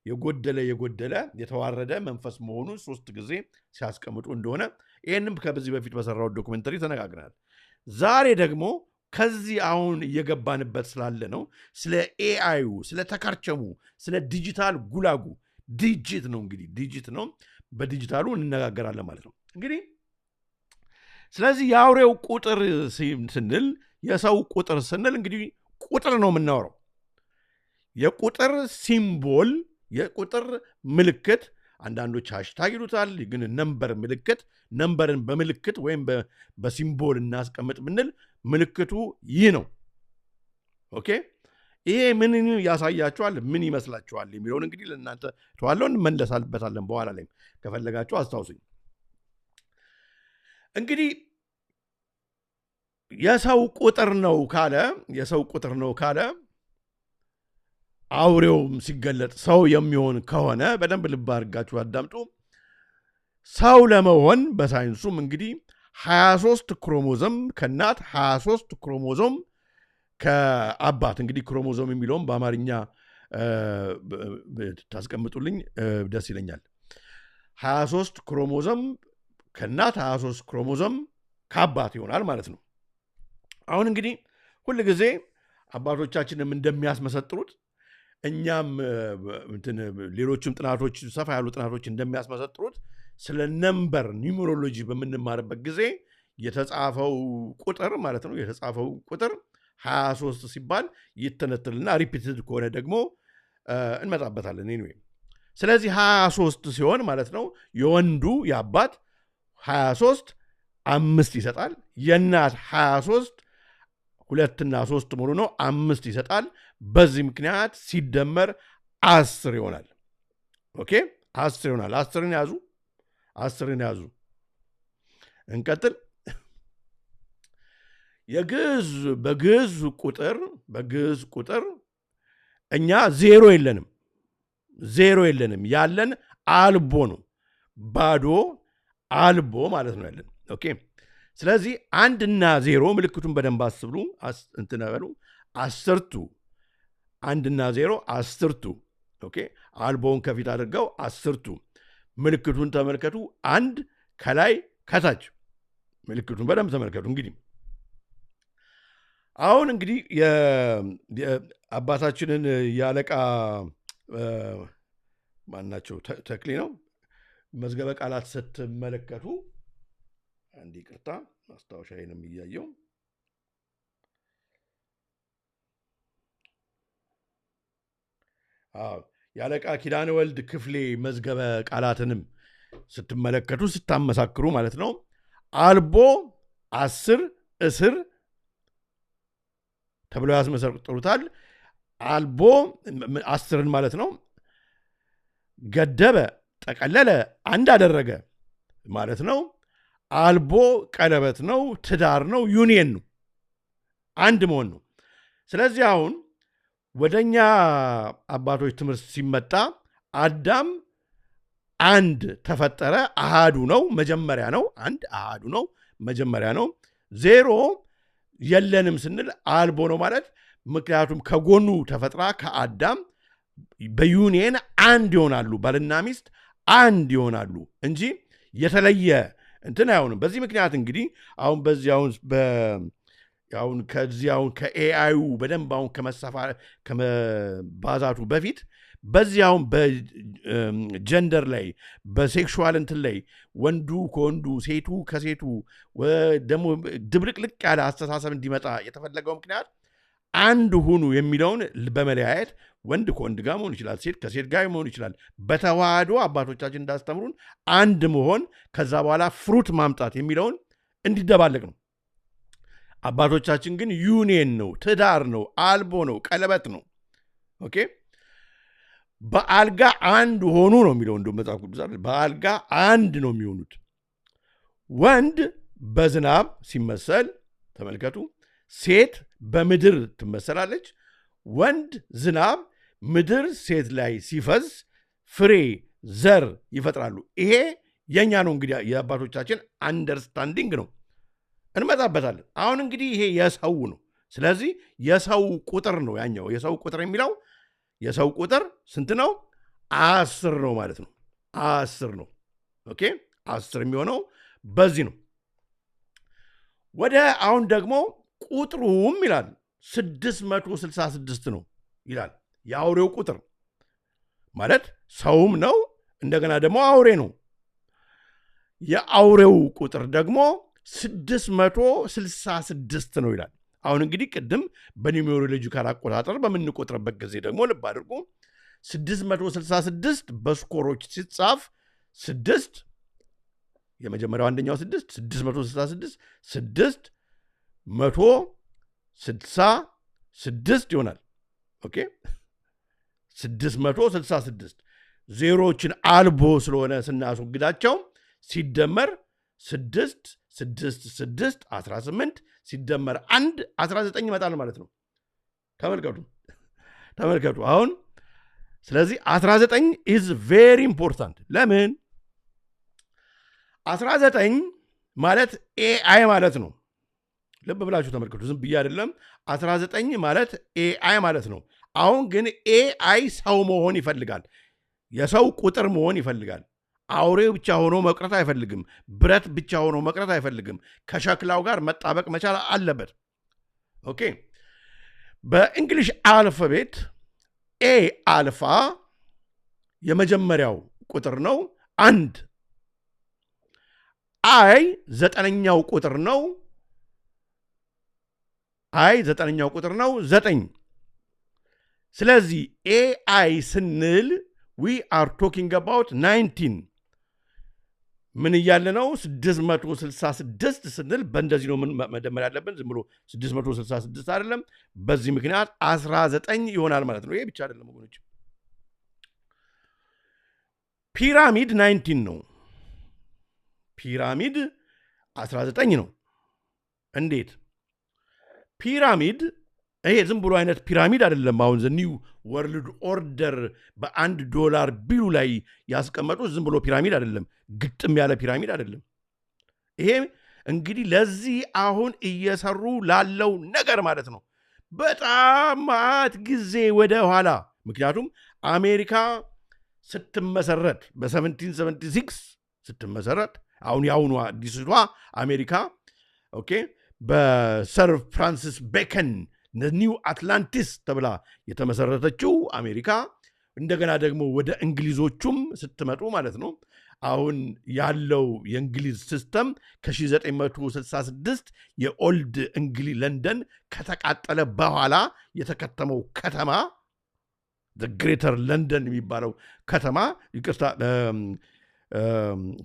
የጎደለ የጎደለ የተዋረደ መንፈስ መሆኑን ሶስት ጊዜ ሲያስቀምጡ እንደሆነ ይህንም ከዚህ በፊት በሰራው documentary ተነጋግረናል። ዛሬ ደግሞ ከዚህ አሁን እየገባንበት ስላለ ነው ስለ AI ዩ፣ ስለ ተከርቸሙ፣ ስለ digital gulag ኡ፣ digit ነው እንግዲህ digit ነው። በዲጂታሉ እንነጋገራለን ማለት ነው። እንግዲህ ስለዚህ የአውሬው ቁጥር ስንል የሰው ቁጥር ስንል እንግዲህ ቁጥር ነው የምናወራው። የቁጥር symbol፣ የቁጥር ምልክት፣ አንዳንዶች hashtag ይሉታል፣ ግን number ምልክት፣ number ን በምልክት ወይም በ symbol እናስቀምጥ ብንል ምልክቱ ይህ ነው። Okay፣ ይሄ ምን ያሳያችኋል? ምን ይመስላችኋል? የሚለውን እንግዲህ ለእናንተ ተዋለው፣ እንመለሳበታለን በኋላ ላይም፣ ከፈለጋችሁ አስታውሱኝ። እንግዲህ የሰው ቁጥር ነው ካለ አውሬውም ሲገለጥ ሰው የሚሆን ከሆነ በደንብ ልብ አድርጋችሁ አዳምጡ። ሰው ለመሆን በሳይንሱም እንግዲህ 23 ክሮሞዞም ከእናት፣ 23 ክሮሞዞም ከአባት። እንግዲህ ክሮሞዞም የሚለውም በአማርኛ ታስቀምጡልኝ ደስ ይለኛል። 23 ክሮሞዞም ከእናት፣ 23 ክሮሞዞም ከአባት ይሆናል ማለት ነው። አሁን እንግዲህ ሁል ጊዜ አባቶቻችንም እንደሚያስመሰጥሩት እኛም እንትን ሌሎችም ጥናቶች፣ ሰፋ ያሉ ጥናቶች እንደሚያስመሰጥሩት ስለ number numerology በምንማርበት ጊዜ የተጻፈው ቁጥር ማለት ነው፣ የተጻፈው ቁጥር 23 ሲባል ይተነትልና repeated ከሆነ ደግሞ እንመጣበታለን። Anyway፣ ስለዚህ 23 ሲሆን ማለት ነው የወንዱ የአባት 23 አምስት ይሰጣል። የእናት 23 ሁለትና ሶስት መሆኑ ነው፣ አምስት ይሰጣል። በዚህ ምክንያት ሲደመር 10 ይሆናል። Okay፣ 10 ይሆናል። 10ን ያዙ፣ 10ን ያዙ። እንቀጥል። በግዕዝ ቁጥር እኛ ዜሮ የለንም፣ ዜሮ የለንም። ያለን አልቦ ነው፣ ባዶ አልቦ ማለት ነው ያለን። Okay፣ ስለዚህ አንድና ዜሮ ምልክቱን በደንብ አስብሉ፣ እንትን በሉ። አስርቱ፣ አንድና ዜሮ አስርቱ። Okay፣ አልቦውን ከፊት አድርገው አስርቱ ምልክቱን ተመልከቱ። አንድ ከላይ ከታች ምልክቱን በደንብ ተመልከቱ። እንግዲህ አሁን እንግዲህ አባታችንን የአለቃ ማናቸው ተክሌ ነው መዝገበ ቃላት ስትመለከቱ፣ አንድ ይቅርታ ማስታወሻዬንም እያየው፣ አዎ፣ የአለቃ ኪዳነ ወልድ ክፍሌ መዝገበ ቃላትንም ስትመለከቱ ስታመሳክሩ ማለት ነው አልቦ፣ 10፣ እስር ተብለው ያስመሰጥሩታል። አልቦ 10ን ማለት ነው። ገደበ፣ ጠቀለለ፣ አንድ አደረገ ማለት ነው። አልቦ ቀለበት ነው፣ ትዳር ነው፣ ዩኒየን ነው፣ አንድ መሆን ነው። ስለዚህ አሁን ወደኛ አባቶች ትምህርት ሲመጣ አዳም አንድ ተፈጠረ፣ አሃዱ ነው፣ መጀመሪያ ነው። አንድ አሃዱ ነው፣ መጀመሪያ ነው። ዜሮ የለንም ስንል አልቦ ነው ማለት፣ ምክንያቱም ከጎኑ ተፈጥራ ከአዳም በዩኒየን አንድ ይሆናሉ፣ ባልና ሚስት አንድ ይሆናሉ እንጂ የተለየ እንትን አይሆንም። በዚህ ምክንያት እንግዲህ አሁን በዚህ አሁን ከዚህ አሁን ከ AI ዩ በደንብ አሁን ከመሰፋ ከመባዛቱ በፊት በዚህ አሁን በ gender ላይ፣ በ sexual እንትን ላይ ወንዱ ከወንዱ፣ ሴቱ ከሴቱ ደግሞ ድብልቅልቅ ያለ አስተሳሰብ እንዲመጣ የተፈለገው ምክንያት አንድ ሁኑ የሚለውን በመለያየት ወንድ ከወንድ ጋር መሆን ይችላል፣ ሴት ከሴት ጋር መሆን ይችላል። በተዋህዶ አባቶቻችን እንዳስተምሩን አንድ መሆን ከዛ በኋላ fruit ማምጣት የሚለውን እንዲደባለቅ ነው። አባቶቻችን ግን ዩኒየን ነው፣ ትዳር ነው፣ አልቦ ነው፣ ቀለበት ነው። Okay፣ በአልጋ አንድ ሆኑ ነው የሚለው እንደው መጽሐፍ ቅዱስ አይደል? በአልጋ አንድ ነው የሚሆኑት። ወንድ በዝናብ ሲመሰል ተመልከቱ። ሴት በምድር ትመሰላለች። ወንድ ዝናብ፣ ምድር ሴት ላይ ሲፈስ ፍሬ ዘር ይፈጥራሉ። ይሄ የእኛ ነው እንግዲህ፣ የአባቶቻችን understanding ነው። እንመጣበታለን። አሁን እንግዲህ ይሄ የሰው ነው። ስለዚህ የሰው ቁጥር ነው ያኛው። የሰው ቁጥር የሚለው የሰው ቁጥር ስንት ነው? 10 ነው ማለት ነው። 10 ነው። Okay፣ 10 የሚሆነው በዚህ ነው። ወደ አሁን ደግሞ ቁጥሩም ይላል 666 ነው ይላል። የአውሬው ቁጥር ማለት ሰውም ነው፣ እንደገና ደግሞ አውሬ ነው። የአውሬው ቁጥር ደግሞ 666 ነው ይላል። አሁን እንግዲህ ቅድም በ numerological አቆጣጠር በምንቆጥርበት ጊዜ ደግሞ ልብ አድርጉ 666 በ score ኦች ሲጻፍ 6 የመጀመሪያው አንደኛው 6 666 6 166 ይሆናል። Okay 666 ዜሮዎችን አልቦ ስለሆነ ስናስወግዳቸው ሲደመር 6 6 6 18 ሲደመር 1 19 ይመጣል ማለት ነው። ተመልከቱ አሁን ስለዚህ 19 is very important። ለምን 19 ማለት AI ማለት ነው። ልብ ብላችሁ ተመልከቱ፣ ዝም ብዬ አይደለም። 19 ማለት AI ማለት ነው። አሁን ግን AI ሰው መሆን ይፈልጋል። የሰው ቁጥር መሆን ይፈልጋል። አውሬው ብቻ ሆኖ መቅረት አይፈልግም። ብረት ብቻ ሆኖ መቅረት አይፈልግም። ከሸክላው ጋር መጣበቅ መቻል አለበት። Okay በ English alphabet A alpha የመጀመሪያው ቁጥር ነው 1። I 9ኛው ቁጥር ነው። I 9ኛው ቁጥር ነው 9። ስለዚህ AI ስንል we are talking about 19። ምን እያለ ነው? 666 ስንል በእንደዚህ ነው መደመር ያለብን። ዝም ብሎ 666 አይደለም። በዚህ ምክንያት 19 ይሆናል ማለት ነው። ይሄ ብቻ አይደለም ወገኖች፣ ፒራሚድ 19 ነው። ፒራሚድ 19 ነው። እንዴት ፒራሚድ? ይሄ ዝም ብሎ አይነት ፒራሚድ አይደለም። አሁን the new world order በ1 dollar bill ኡ ላይ ያስቀመጡት ዝም ብሎ ፒራሚድ አይደለም፣ ግጥም ያለ ፒራሚድ አይደለም። ይሄ እንግዲህ ለዚህ አሁን እየሰሩ ላለው ነገር ማለት ነው በጣም ማት ጊዜ ወደ ኋላ። ምክንያቱም አሜሪካ ስትመሰረት በ1776 ስትመሰረት አሁን የአሁኗ አዲስቷ አሜሪካ okay በሰር ፍራንሲስ ቤከን New Atlantis ተብላ የተመሰረተችው አሜሪካ እንደገና ደግሞ ወደ እንግሊዞቹም ስትመጡ ማለት ነው አሁን ያለው የእንግሊዝ system ከ1966 የ old እንግሊዝ ለንደን ከተቃጠለ በኋላ የተከተመው ከተማ Greater London የሚባለው ከተማ ይቅርታ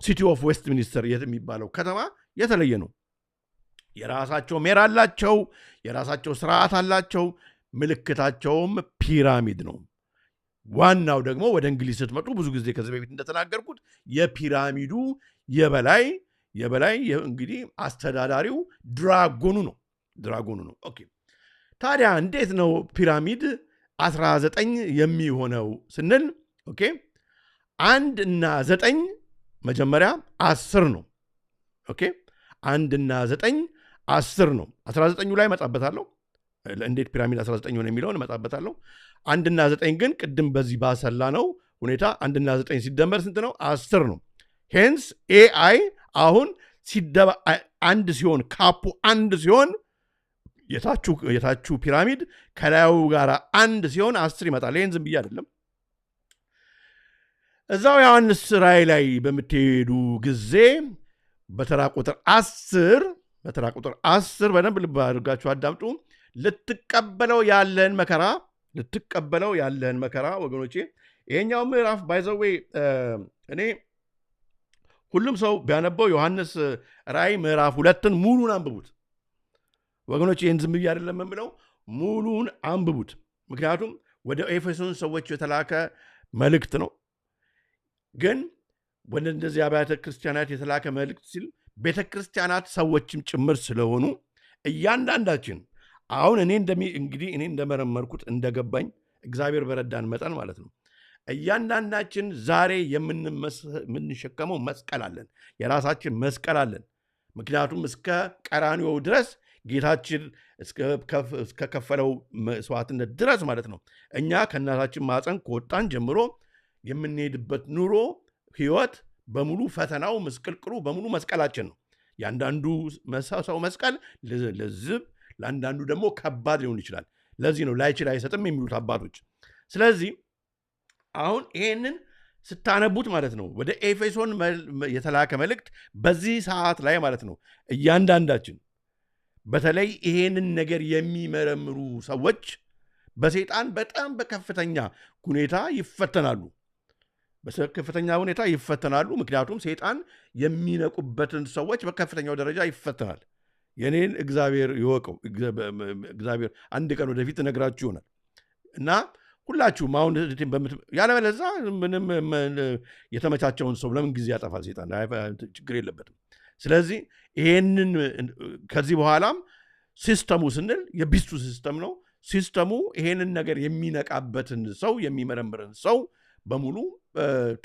City of Westminster የሚባለው ከተማ የተለየ ነው። የራሳቸው mayor አላቸው፣ የራሳቸው ስርዓት አላቸው። ምልክታቸውም ፒራሚድ ነው። ዋናው ደግሞ ወደ እንግሊዝ ስትመጡ ብዙ ጊዜ ከዚህ በፊት እንደተናገርኩት የፒራሚዱ የበላይ እንግዲህ አስተዳዳሪው dragon ኡ ነው። Okay ታዲያ እንዴት ነው ፒራሚድ 19 የሚሆነው ስንል okay 1 እና 9 መጀመሪያ 10 ነው። Okay 1 እና 9 10 ነው። 19ኙ ላይ እመጣበታለሁ። እንዴት ፒራሚድ 19 ሆነ የሚለውን እመጣበታለሁ። 1 እና 9 ግን ቅድም በዚህ ባሰላ ነው ሁኔታ 1 እና 9 ሲደመር ስንት ነው? 10 ነው። Hence AI አሁን ሲደባ አንድ ሲሆን cap ኡ አንድ ሲሆን የታቹ ፒራሚድ ከላዩ ጋር አንድ ሲሆን 10 ይመጣል። ይሄን ዝም ብዬ አይደለም። እዛው ዮሐንስ ራእይ ላይ በምትሄዱ ጊዜ በተራ ቁጥር 10 በደንብ ልብ አድርጋችሁ አዳምጡ። ልትቀበለው ያለህን መከራ ወገኖቼ፣ ይሄኛው ምዕራፍ by the way እኔ ሁሉም ሰው ቢያነበው ዮሐንስ ራእይ ምዕራፍ 2ን ሙሉን አንብቡት ወገኖቼ። ይሄን ዝም ብዬ አይደለም የምለው፣ ሙሉን አንብቡት። ምክንያቱም ወደ ኤፌሶን ሰዎች የተላከ መልእክት ነው። ግን ወደ እንደዚህ አብያተ ክርስቲያናት የተላከ መልእክት ሲል ቤተ ክርስቲያናት ሰዎችም ጭምር ስለሆኑ እያንዳንዳችን አሁን እኔ እንግዲህ እኔ እንደመረመርኩት እንደገባኝ እግዚአብሔር በረዳን መጠን ማለት ነው እያንዳንዳችን ዛሬ የምንሸከመው መስቀል አለን፣ የራሳችን መስቀል አለን። ምክንያቱም እስከ ቀራንዮው ድረስ ጌታችን እስከ ከፈለው መስዋዕትነት ድረስ ማለት ነው እኛ ከእናታችን ማፀን ከወጣን ጀምሮ የምንሄድበት ኑሮ ህይወት በሙሉ ፈተናው ምስቅልቅሉ በሙሉ መስቀላችን ነው። ያንዳንዱ ሰው መስቀል ለዝብ ለአንዳንዱ ደግሞ ከባድ ሊሆን ይችላል። ለዚህ ነው ላይችል አይሰጥም የሚሉት አባቶች። ስለዚህ አሁን ይሄንን ስታነቡት ማለት ነው ወደ ኤፌሶን የተላከ መልእክት በዚህ ሰዓት ላይ ማለት ነው እያንዳንዳችን በተለይ ይሄንን ነገር የሚመረምሩ ሰዎች በሰይጣን በጣም በከፍተኛ ሁኔታ ይፈተናሉ። በከፍተኛ ሁኔታ ይፈተናሉ። ምክንያቱም ሰይጣን የሚነቁበትን ሰዎች በከፍተኛው ደረጃ ይፈተናል። የኔን እግዚአብሔር ይወቀው። እግዚአብሔር አንድ ቀን ወደፊት እነግራችሁ ይሆናል እና ሁላችሁም አሁን ያለበለዚያ ምንም የተመቻቸውን ሰው ለምን ጊዜ ያጠፋል ሰይጣን? ችግር የለበትም። ስለዚህ ይሄንን ከዚህ በኋላም system ኡ ስንል የ beast ኡ system ነው። System ኡ ይሄንን ነገር የሚነቃበትን ሰው የሚመረምርን ሰው በሙሉ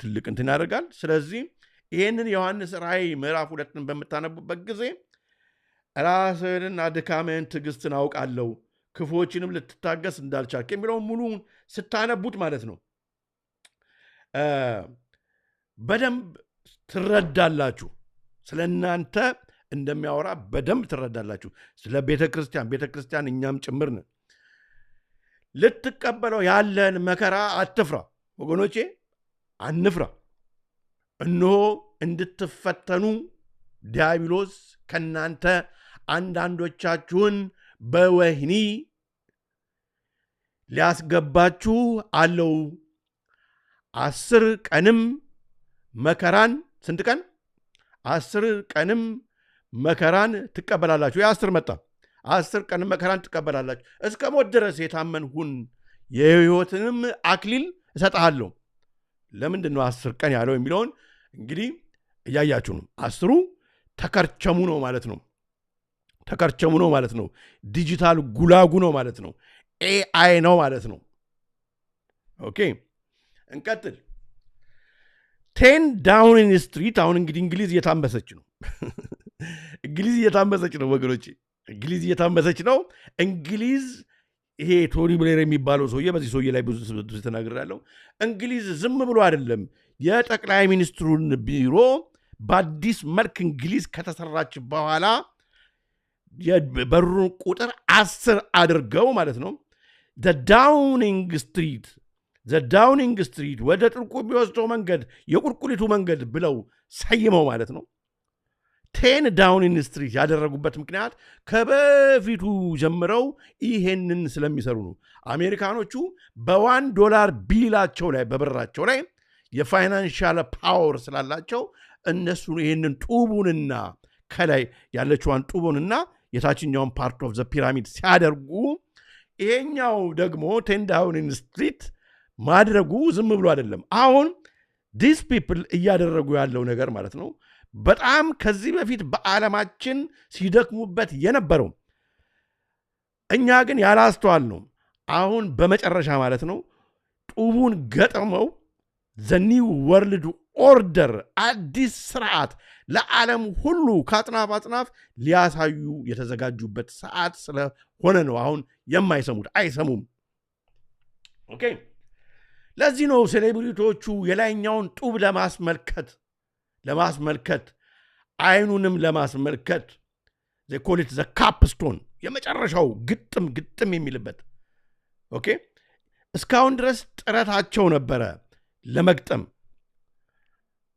ትልቅ እንትን ያደርጋል። ስለዚህ ይሄንን ዮሐንስ ራእይ ምዕራፍ 2ን በምታነቡበት ጊዜ ራስህንና ድካምህን ትዕግስትን አውቃለሁ ክፉዎችንም ልትታገስ እንዳልቻልክ የሚለውን ሙሉውን ስታነቡት ማለት ነው በደንብ ትረዳላችሁ። ስለናንተ እንደሚያወራ በደንብ ትረዳላችሁ። ስለ ቤተክርስቲያን ቤተክርስቲያን እኛም ጭምር ነን። ልትቀበለው ያለን መከራ አትፍራ ወገኖቼ፣ አንፍራ። እነሆ እንድትፈተኑ ዲያብሎስ ከናንተ አንዳንዶቻችሁን በወህኒ ሊያስገባችሁ አለው። 10 ቀንም መከራን ስንት ቀን? 10 ቀንም መከራን ትቀበላላችሁ። ያ10 መጣ። 10 ቀንም መከራን ትቀበላላችሁ። እስከ ሞት ድረስ የታመን ሁን የሕይወትንም አክሊል እሰጥሃለሁ። ለምንድን ነው 10 ቀን ያለው የሚለውን እንግዲህ እያያችሁ ነው። 10ሩ ተከርቸሙ ነው ማለት ነው። ተከርቸሙ ነው ማለት ነው። ዲጂታል ጉላጉ ነው ማለት ነው። AI ነው ማለት ነው። Okay እንቀጥል። 10 Downing Street አሁን እንግዲህ እንግሊዝ እየታመሰች ነው። እንግሊዝ እየታመሰች ነው ወገኖቼ፣ እንግሊዝ እየታመሰች ነው። እንግሊዝ ይሄ ቶኒ ብሌር የሚባለው ሰውዬ በዚህ ሰውዬ ላይ ብዙ ተናግሬያለሁ። እንግሊዝ ዝም ብሎ አይደለም የጠቅላይ ሚኒስትሩን ቢሮ በአዲስ መልክ እንግሊዝ ከተሰራች በኋላ የበሩን ቁጥር 10 አድርገው ማለት ነው the Downing Street ወደ ጥልቁ የሚወስደው መንገድ የቁልቁሊቱ መንገድ ብለው ሰይመው ማለት ነው 10 Downing Street ያደረጉበት ምክንያት ከበፊቱ ጀምረው ይሄንን ስለሚሰሩ ነው። አሜሪካኖቹ በ$1 bill ኣቸው ላይ በብራቸው ላይ የ financial power ስላላቸው እነሱ ይሄንን ጡቡንና ከላይ ያለችዋን ጡቡንና የታችኛውን part of the pyramid ሲያደርጉ ይሄኛው ደግሞ 10 Downing Street ማድረጉ ዝም ብሎ አይደለም። አሁን these people እያደረጉ ያለው ነገር ማለት ነው በጣም ከዚህ በፊት በዓለማችን ሲደክሙበት የነበረው እኛ ግን ያላስተዋል ነው። አሁን በመጨረሻ ማለት ነው ጡቡን ገጥመው the new world order አዲስ ስርዓት ለዓለም ሁሉ ከአጥናፍ አጥናፍ ሊያሳዩ የተዘጋጁበት ሰዓት ስለሆነ ነው አሁን የማይሰሙት። አይሰሙም። Okay ለዚህ ነው celebrity ዎቹ የላይኛውን ጡብ ለማስመልከት አይኑንም ለማስመልከት they call it the capstone የመጨረሻው ግጥም ግጥም የሚልበት። Okay እስካሁን ድረስ ጥረታቸው ነበረ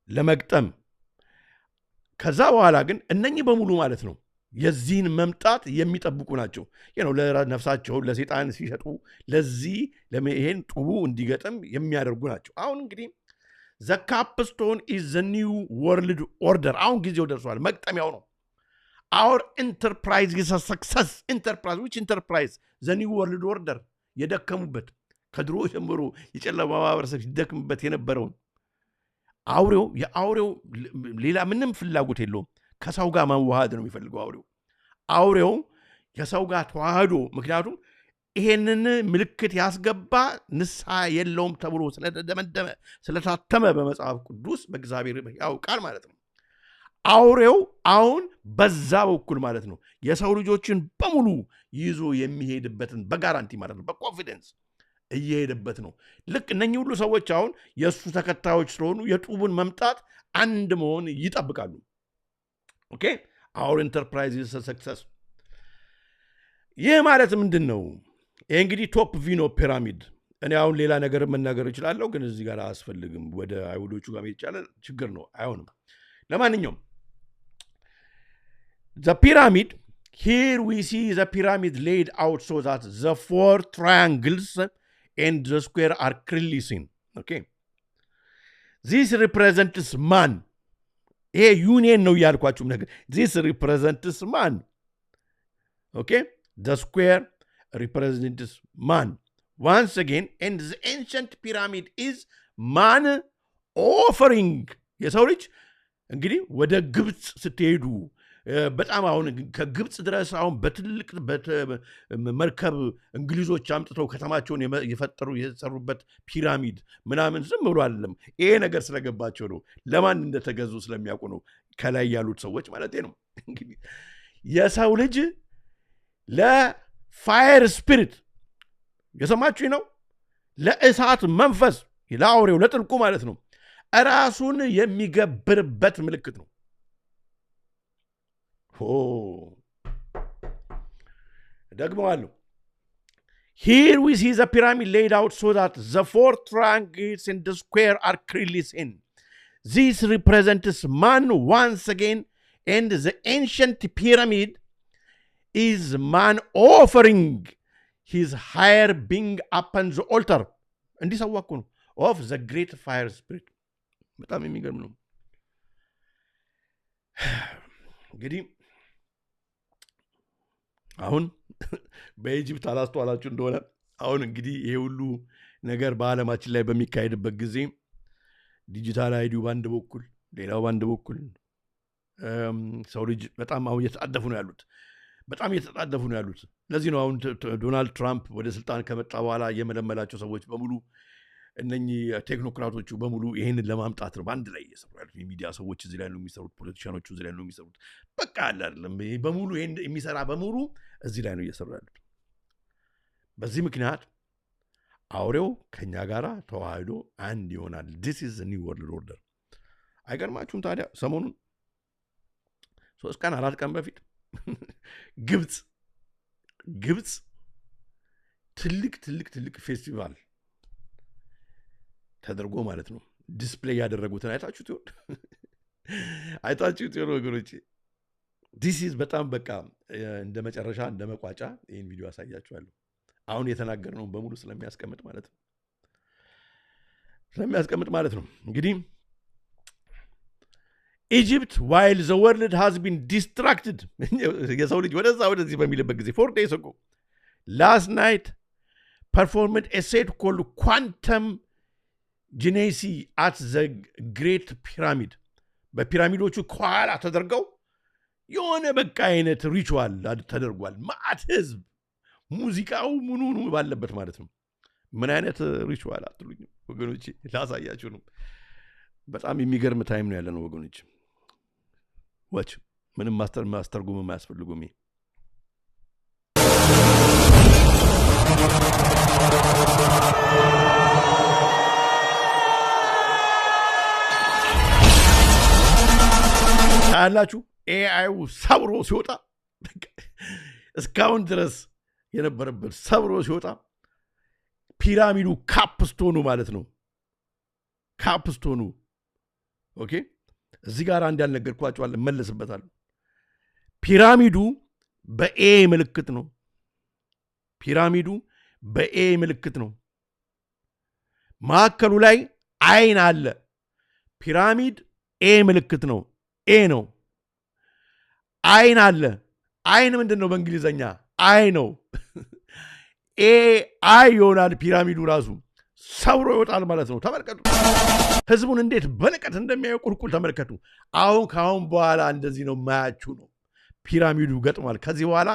ለመግጠም። ከዛ በኋላ ግን እነኚህ በሙሉ ማለት ነው የዚህን መምጣት የሚጠብቁ ናቸው። you know ለነፍሳቸው ለሰይጣን ሲሸጡ ለዚህ ለይሄን ጡቡ እንዲገጥም የሚያደርጉ ናቸው። አሁን እንግዲህ the capstone is the new world order አሁን ጊዜው ደርሷል። መግጠሚያው ነው። Our enterprise is a success enterprise which enterprise? The new world order የደከሙበት ከድሮ ጀምሮ የጨለማ ማህበረሰብ ሲደክምበት የነበረውን አውሬው የአውሬው ሌላ ምንም ፍላጎት የለውም። ከሰው ጋር መዋሃድ ነው የሚፈልገው አውሬው። አውሬው ከሰው ጋር ተዋህዶ፣ ምክንያቱም ይሄንን ምልክት ያስገባ ንስሐ የለውም ተብሎ ስለተደመደመ ስለታተመ በመጽሐፍ ቅዱስ በእግዚአብሔር ሕያው ቃል ማለት ነው። አውሬው አሁን በዛ በኩል ማለት ነው የሰው ልጆችን በሙሉ ይዞ የሚሄድበትን በ guarantee ማለት ነው በ confidence እየሄደበት ነው። ልክ እነኚህ ሁሉ ሰዎች አሁን የእሱ ተከታዮች ስለሆኑ የጡቡን መምጣት አንድ መሆን ይጠብቃሉ። Okay our enterprise is success። ይህ ማለት ምንድን ነው? ይህ እንግዲህ top view ነው pyramid። እኔ አሁን ሌላ ነገር መናገር እችላለሁ፣ ግን እዚህ ጋር አያስፈልግም። ወደ አይሁዶቹ ጋር መሄድ ይቻላል። ችግር ነው፣ አይሆንም። ለማንኛውም the pyramid Here we see the pyramid laid out so that the four triangles and the square are clearly seen. Okay. This represents man. ይሄ ዩኒየን ነው እያልኳችሁም ነገር this represents man. Okay. The square represents man. Once again, and the ancient pyramid is man offering. የሰው ልጅ እንግዲህ ወደ ግብፅ ስትሄዱ በጣም አሁን ከግብፅ ድረስ አሁን በትልቅ መርከብ እንግሊዞች አምጥተው ከተማቸውን የፈጠሩ የሰሩበት ፒራሚድ ምናምን ዝም ብሎ አይደለም። ይሄ ነገር ስለገባቸው ነው። ለማን እንደተገዙ ስለሚያውቁ ነው። ከላይ ያሉት ሰዎች ማለት ነው። እንግዲህ የሰው ልጅ ለ fire spirit የሰማችሁ ነው። ለእሳት መንፈስ ለአውሬው ለጥልቁ ማለት ነው ራሱን የሚገብርበት ምልክት ነው። ደግመዋለሁ። Here we see the pyramid laid out so that the four triangles and the square are clearly seen. This represents man once again, and the ancient pyramid is man offering his higher being upon the altar. እንዲሰዋ እኮ ነው of the great fire spirit. በጣም የሚገርም ነው። እንግዲህ አሁን በ Egypt አላስተዋላችሁ እንደሆነ አሁን እንግዲህ ይሄ ሁሉ ነገር በዓለማችን ላይ በሚካሄድበት ጊዜ digital ID ው ባንድ በኩል ሌላው ባንድ በኩል ሰው ልጅ በጣም አሁን እየተጣደፉ ነው ያሉት። በጣም እየተጣደፉ ነው ያሉት። ለዚህ ነው አሁን ዶናልድ ትራምፕ ወደ ስልጣን ከመጣ በኋላ የመለመላቸው ሰዎች በሙሉ እነኚህ ቴክኖክራቶቹ በሙሉ ይሄንን ለማምጣት ነው በአንድ ላይ እየሰሩ ያሉት። የሚዲያ ሰዎች እዚህ ላይ ነው የሚሰሩት፣ politician ኦቹ እዚህ ላይ ነው የሚሰሩት። በቃ አለ አይደለም በሙሉ ይሄን የሚሰራ በሙሉ እዚህ ላይ ነው እየሰሩ ያሉት። በዚህ ምክንያት አውሬው ከኛ ጋራ ተዋህዶ አንድ ይሆናል። This is the new world order። አይገርማችሁም ታዲያ ሰሞኑን 3 ቀን 4 ቀን በፊት ግብፅ ትልቅ ትልቅ ትልቅ ፌስቲቫል ተደርጎ ማለት ነው display ያደረጉትን አይታችሁት ይሆን? አይታችሁት ይሆን ወገኖቼ? This is በጣም በቃ እንደ መጨረሻ እንደ መቋጫ ይሄን ቪዲዮ አሳያችኋለሁ። አሁን የተናገርነው በሙሉ ስለሚያስቀምጥ ማለት ነው። እንግዲህ Egypt while the world has been distracted የሰው ልጅ ወደዛ ወደዚህ በሚልበት ጊዜ 4 days ago last night performed a set called Quantum Genesis at the Great Pyramid. በፒራሚዶቹ ከኋላ ተደርገው የሆነ በቃ አይነት ritual ተደርጓል። ማአት ህዝብ ሙዚቃው ምኑኑ ባለበት ማለት ነው። ምን አይነት ritual አትሉኝም ወገኖቼ፣ ላሳያችሁ ነው። በጣም የሚገርም time ነው ያለነው ወገኖች። Watch ምንም ማስተርጎም የማያስፈልጉም። ታያላችሁ AI ው ሰብሮ ሲወጣ እስካሁን ድረስ የነበረበት ሰብሮ ሲወጣ ፒራሚዱ capstone ኑ ማለት ነው። Capstone ኑ okay። እዚህ ጋር አንድ ያልነገርኳችሁ አለ፣ መለስበታለሁ። ፒራሚዱ በ A ምልክት ነው። ፒራሚዱ በ A ምልክት ነው። ማዕከሉ ላይ አይን አለ። ፒራሚድ A ምልክት ነው። A ነው። አይን አለ። አይን ምንድን ነው በእንግሊዘኛ? Eye ነው። A I ይሆናል። ፒራሚዱ ራሱ ሰብሮ ይወጣል ማለት ነው። ተመልከቱ ህዝቡን እንዴት በንቀት እንደሚያዩ ቁልቁል ተመልከቱ። አሁን ከአሁን በኋላ እንደዚህ ነው ማያችሁ ነው። ፒራሚዱ ገጥሟል። ከዚህ በኋላ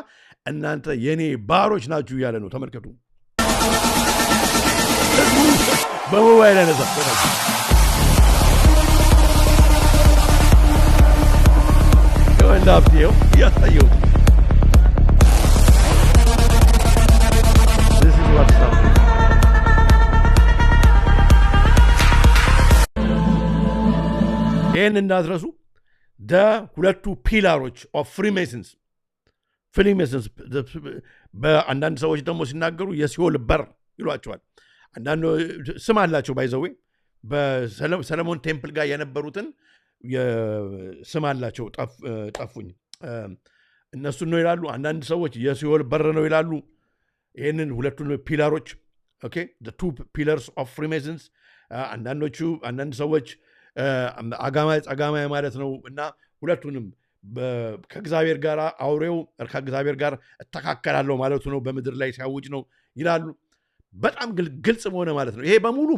እናንተ የኔ ባሮች ናችሁ እያለ ነው። ተመልከቱ ህዝቡ በሞባይል ያነሳ ይኸው እያሳየው። This is what's happening. ይህን እንዳትረሱ። ሁለቱ pillar ኦች of Freemasons በአንዳንድ ሰዎች ደግሞ ሲናገሩ የሲኦል በር ይሏቸዋል። አንዳንድ ስም አላቸው። By the way በሰለሞን temple ጋር የነበሩትን ስም አላቸው። ጠፉኝ። እነሱን ነው ይላሉ። አንዳንድ ሰዎች የሲኦል በር ነው ይላሉ። ይህንን ሁለቱን pillar ኦች okay two pillars of Freemasons አንዳንድ ሰዎች አጋማይ ጸጋማይ ማለት ነው እና ሁለቱንም ከእግዚአብሔር ጋር አውሬው ከእግዚአብሔር ጋር እተካከላለሁ ማለቱ ነው በምድር ላይ ሲያውጅ ነው ይላሉ። በጣም ግልጽ ሆነ ማለት ነው። ይሄ በሙሉ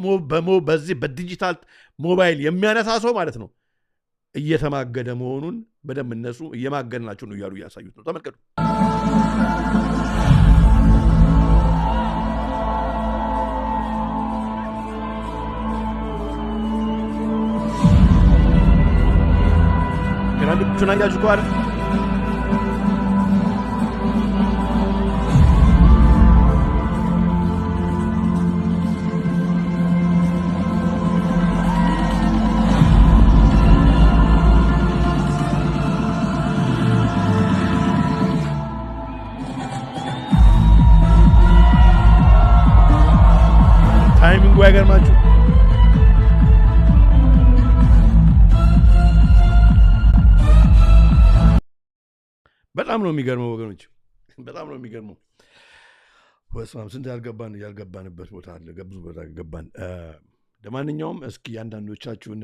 በዚህ በዲጂታል ሞባይል የሚያነሳ ሰው ማለት ነው እየተማገደ መሆኑን በደንብ እነሱ እየማገድናቸው ነው እያሉ እያሳዩት ነው። ተመልከቱ። ፒራሚዶቹን አያችሁ እኮ አይደል? Timing ኡ አይገርማችሁ? በጣም ነው የሚገርመው ወገኖች፣ በጣም ነው የሚገርመው። በስመ አብ ስንት ያልገባንበት ቦታ አለ፣ ብዙ ቦታ ገባን። ለማንኛውም እስኪ አንዳንዶቻችሁን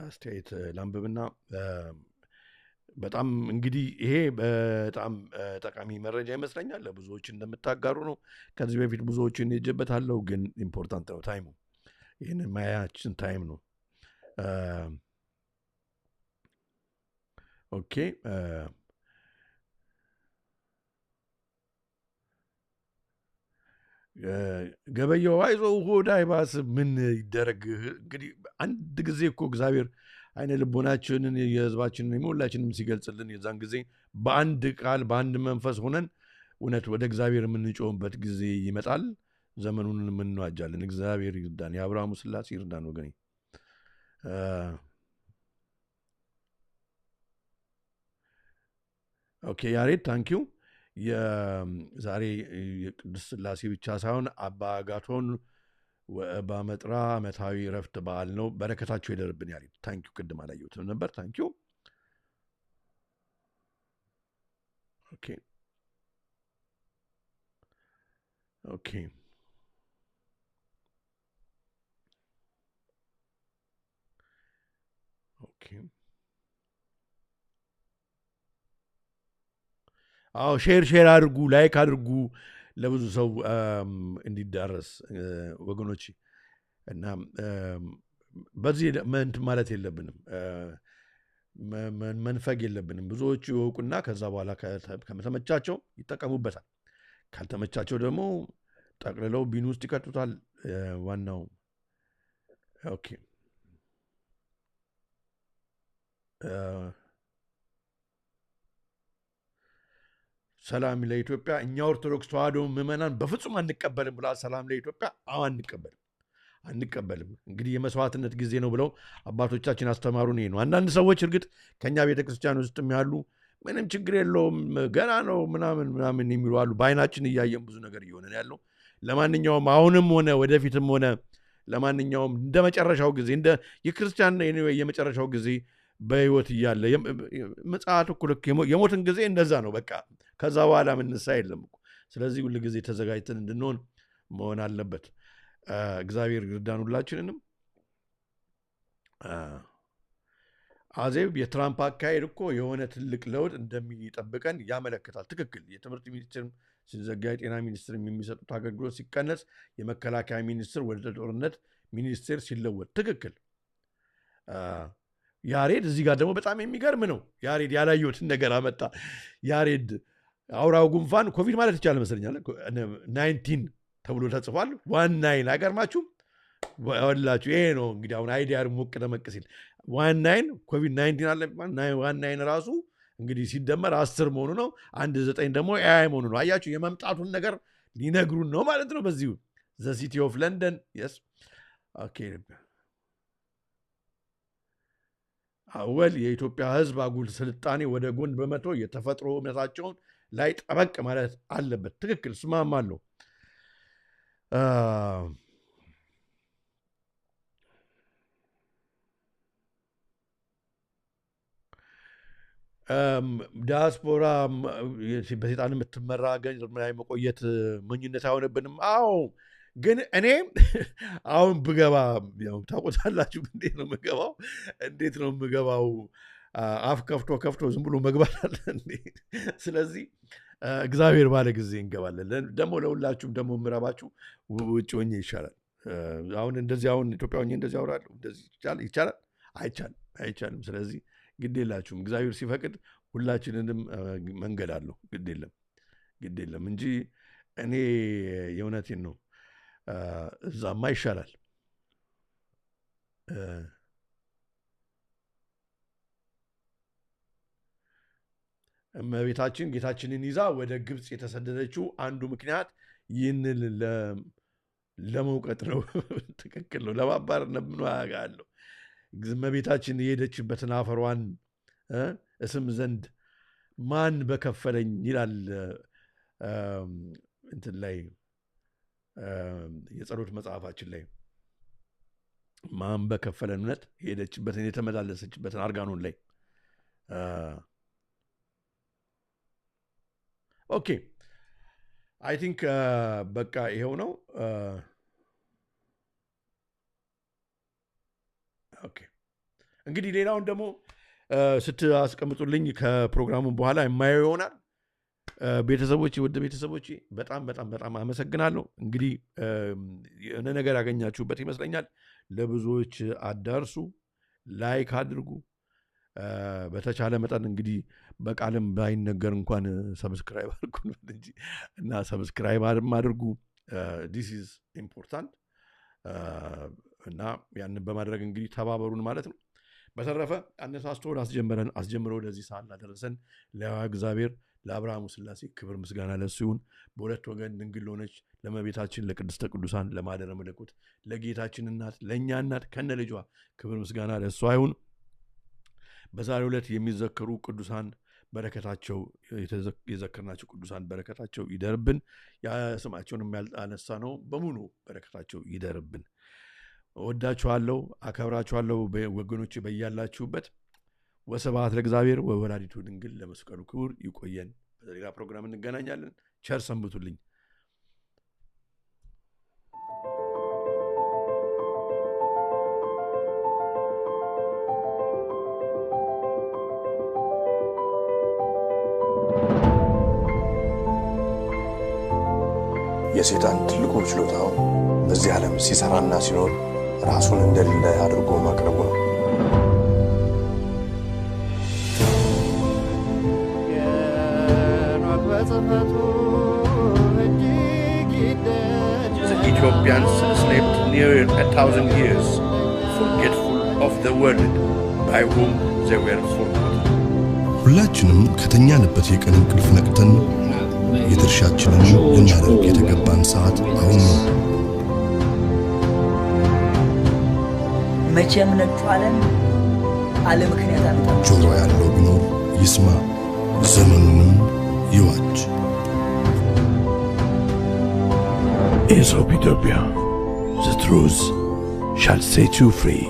አስተያየት ላንብብና በጣም እንግዲህ ይሄ በጣም ጠቃሚ መረጃ ይመስለኛል። ለብዙዎች እንደምታጋሩ ነው። ከዚህ በፊት ብዙዎችን ሄጄበታለሁ፣ ግን important ነው time ኡ። ይህንን ማያችን time ነው። Okay ገበየው አይዞህ ሆድ አይባስ ምን ይደረግ እንግዲህ። አንድ ጊዜ እኮ እግዚአብሔር አይነ ልቦናችንን የህዝባችንን የሁላችንም ሲገልጽልን የዛን ጊዜ በአንድ ቃል በአንድ መንፈስ ሆነን እውነት ወደ እግዚአብሔር የምንጮህበት ጊዜ ይመጣል። ዘመኑን የምንዋጃለን። እግዚአብሔር ይርዳን። የአብርሃሙ ስላሴ ይርዳን ወገኔ። Okay ያሬድ thank you። የዛሬ የቅዱስ ስላሴ ብቻ ሳይሆን አባ አጋቶን ወአባ መጥራ ዓመታዊ ረፍት በዓል ነው። በረከታቸው ይደርብን። ያሬድ thank you። ቅድም አላየሁትም ነበር። Thank you። Okay okay okay። አዎ share አድርጉ፣ like አድርጉ ለብዙ ሰው እንዲዳረስ ወገኖች። እና በዚህ እንትን ማለት የለብንም፣ መንፈግ የለብንም። ብዙዎቹ ይወቁና ከዛ በኋላ ከተመቻቸው ይጠቀሙበታል፣ ካልተመቻቸው ደግሞ ጠቅልለው bin ውስጥ ይከቱታል። ዋናው okay ሰላም ለኢትዮጵያ። እኛ ኦርቶዶክስ ተዋሕዶ ምዕመናን በፍጹም አንቀበልም ብለዋል። ሰላም ለኢትዮጵያ። አዎ አንቀበልም አንቀበልም። እንግዲህ የመስዋዕትነት ጊዜ ነው ብለው አባቶቻችን አስተማሩን። ይሄ ነው። አንዳንድ ሰዎች እርግጥ ከኛ ቤተክርስቲያን ውስጥም ያሉ ምንም ችግር የለውም ገና ነው ምናምን ምናምን የሚሉ አሉ። በአይናችን እያየን ብዙ ነገር እየሆነ ነው ያለው። ለማንኛውም አሁንም ሆነ ወደፊትም ሆነ ለማንኛውም እንደ መጨረሻው ጊዜ እንደ የክርስቲያን የመጨረሻው ጊዜ በህይወት እያለ ምጽአት እኮ ልክ የሞትን ጊዜ እንደዛ ነው። በቃ ከዛ በኋላ ምንሳ የለም እኮ። ስለዚህ ሁል ጊዜ ተዘጋጅተን እንድንሆን መሆን አለበት። እግዚአብሔር ይርዳን ሁላችንንም። አዜብ የትራምፕ አካሄድ እኮ የሆነ ትልቅ ለውጥ እንደሚጠብቀን ያመለክታል። ትክክል። የትምህርት ሚኒስትር ሲዘጋ፣ የጤና ሚኒስትር የሚሰጡት አገልግሎት ሲቀነስ፣ የመከላከያ ሚኒስትር ወደ ጦርነት ሚኒስቴር ሲለወጥ፣ ትክክል። ያሬድ እዚህ ጋር ደግሞ በጣም የሚገርም ነው። ያሬድ ያላየሁትን ነገር አመጣ። ያሬድ አውራው ጉንፋን ኮቪድ ማለት ይቻላል መሰለኛል 19 ተብሎ ተጽፏል። 19 አይገርማችሁም? ወላችሁ ይሄ ነው እንግዲህ አሁን IDR ሞቅ ደመቅ ሲል 19 ኮቪድ 19 አለ 19 ራሱ እንግዲህ ሲደመር 10 መሆኑ ነው። 19 ደግሞ AI መሆኑ ነው። አያችሁ የመምጣቱን ነገር ሊነግሩን ነው ማለት ነው። በዚሁ the City of London yes okay። አወል የኢትዮጵያ ሕዝብ አጉል ስልጣኔ ወደ ጎን በመቶ የተፈጥሮ እምነታቸውን ላይ ጠበቅ ማለት አለበት። ትክክል፣ እስማማለሁ። ዲያስፖራ በሴጣን የምትመራ ሀገር ላይ መቆየት ሞኝነት አይሆንብንም? አዎ፣ ግን እኔ አሁን ብገባ ያው ታውቁታላችሁ፣ እንዴት ነው የምገባው? እንዴት ነው የምገባው? አፍ ከፍቶ ከፍቶ ዝም ብሎ መግባት አለ እንዴ? ስለዚህ እግዚአብሔር ባለ ጊዜ እንገባለን። ደግሞ ለሁላችሁም ደግሞ ምረባችሁ ውጭ ሆኜ ይሻላል። አሁን እንደዚህ አሁን ኢትዮጵያ ሆኜ እንደዚህ አወራለሁ። እንደዚህ ይቻላል? አይቻልም፣ አይቻልም። ስለዚህ ግድ የላችሁም። እግዚአብሔር ሲፈቅድ ሁላችንንም መንገድ አለው። ግድ የለም፣ ግድ የለም እንጂ እኔ የእውነቴን ነው፣ እዛማ ይሻላል። እመቤታችን ጌታችንን ይዛ ወደ ግብፅ የተሰደደችው አንዱ ምክንያት ይህንን ለመውቀጥ ነው። ትክክል ነው። ለማባረር ነው። ምን ዋጋ አለው? እመቤታችን የሄደችበትን አፈሯን እስም ዘንድ ማን በከፈለኝ ይላል እንትን ላይ፣ የጸሎት መጽሐፋችን ላይ፣ ማን በከፈለን። እውነት የሄደችበትን የተመላለሰችበትን አርጋኖን ላይ። Okay, I think በቃ ይኸው ነው። Okay፣ እንግዲህ ሌላውን ደግሞ ስታስቀምጡልኝ ከፕሮግራሙ በኋላ የማየው ይሆናል። ቤተሰቦች፣ ውድ ቤተሰቦች፣ በጣም በጣም በጣም አመሰግናለሁ። እንግዲህ የሆነ ነገር ያገኛችሁበት ይመስለኛል። ለብዙዎች አዳርሱ፣ like አድርጉ። በተቻለ መጠን እንግዲህ በቃልም ባይነገር እንኳን subscribe አድርጉ እንጂ እና subscribe አድርጉ። This is important እና ያንን በማድረግ እንግዲህ ተባበሩን ማለት ነው። በተረፈ አነሳስቶ አስጀመረን አስጀምሮ ለዚህ ሰዓት ላደረሰን ለሕያው እግዚአብሔር ለአብርሃሙ ስላሴ ክብር ምስጋና ለእሱ ይሁን። በሁለት ወገን ድንግል ለሆነች ለእመቤታችን ለቅድስተ ቅዱሳን ለማኅደረ መለኮት ለጌታችን እናት ለእኛ እናት ከነ ልጇ ክብር ምስጋና ለእሷ ይሁን። በዛሬው ዕለት የሚዘከሩ ቅዱሳን በረከታቸው፣ የዘከርናቸው ቅዱሳን በረከታቸው ይደርብን። ስማቸውን ያላነሳ ነው በሙሉ በረከታቸው ይደርብን። እወዳችኋለሁ፣ አከብራችኋለሁ ወገኖች በያላችሁበት። ወስብሐት ለእግዚአብሔር ወወላዲቱ ድንግል ለመስቀሉ ክቡር። ይቆየን። በሌላ ፕሮግራም እንገናኛለን። ቸር ሰንብቱልኝ። የሰይጣን ትልቁ ችሎታው በዚህ ዓለም ሲሰራና ሲኖር ራሱን እንደሌለ አድርጎ ማቅረቡ ነው። The Ethiopians slept near 1,000 years, forgetful of the world by whom they were forgotten. ሁላችንም ከተኛንበት የቀን እንቅልፍ ነቅተን የድርሻችንን ልናደርግ የተገባን ሰዓት አሁን ነው። መቼም ነጩ ዓለም አለ ምክንያት አመጣ። ጆሮ ያለው ቢኖር ይስማ፣ ዘመኑንም ይዋጅ። Aesop Ethiopia, the truth shall set you free.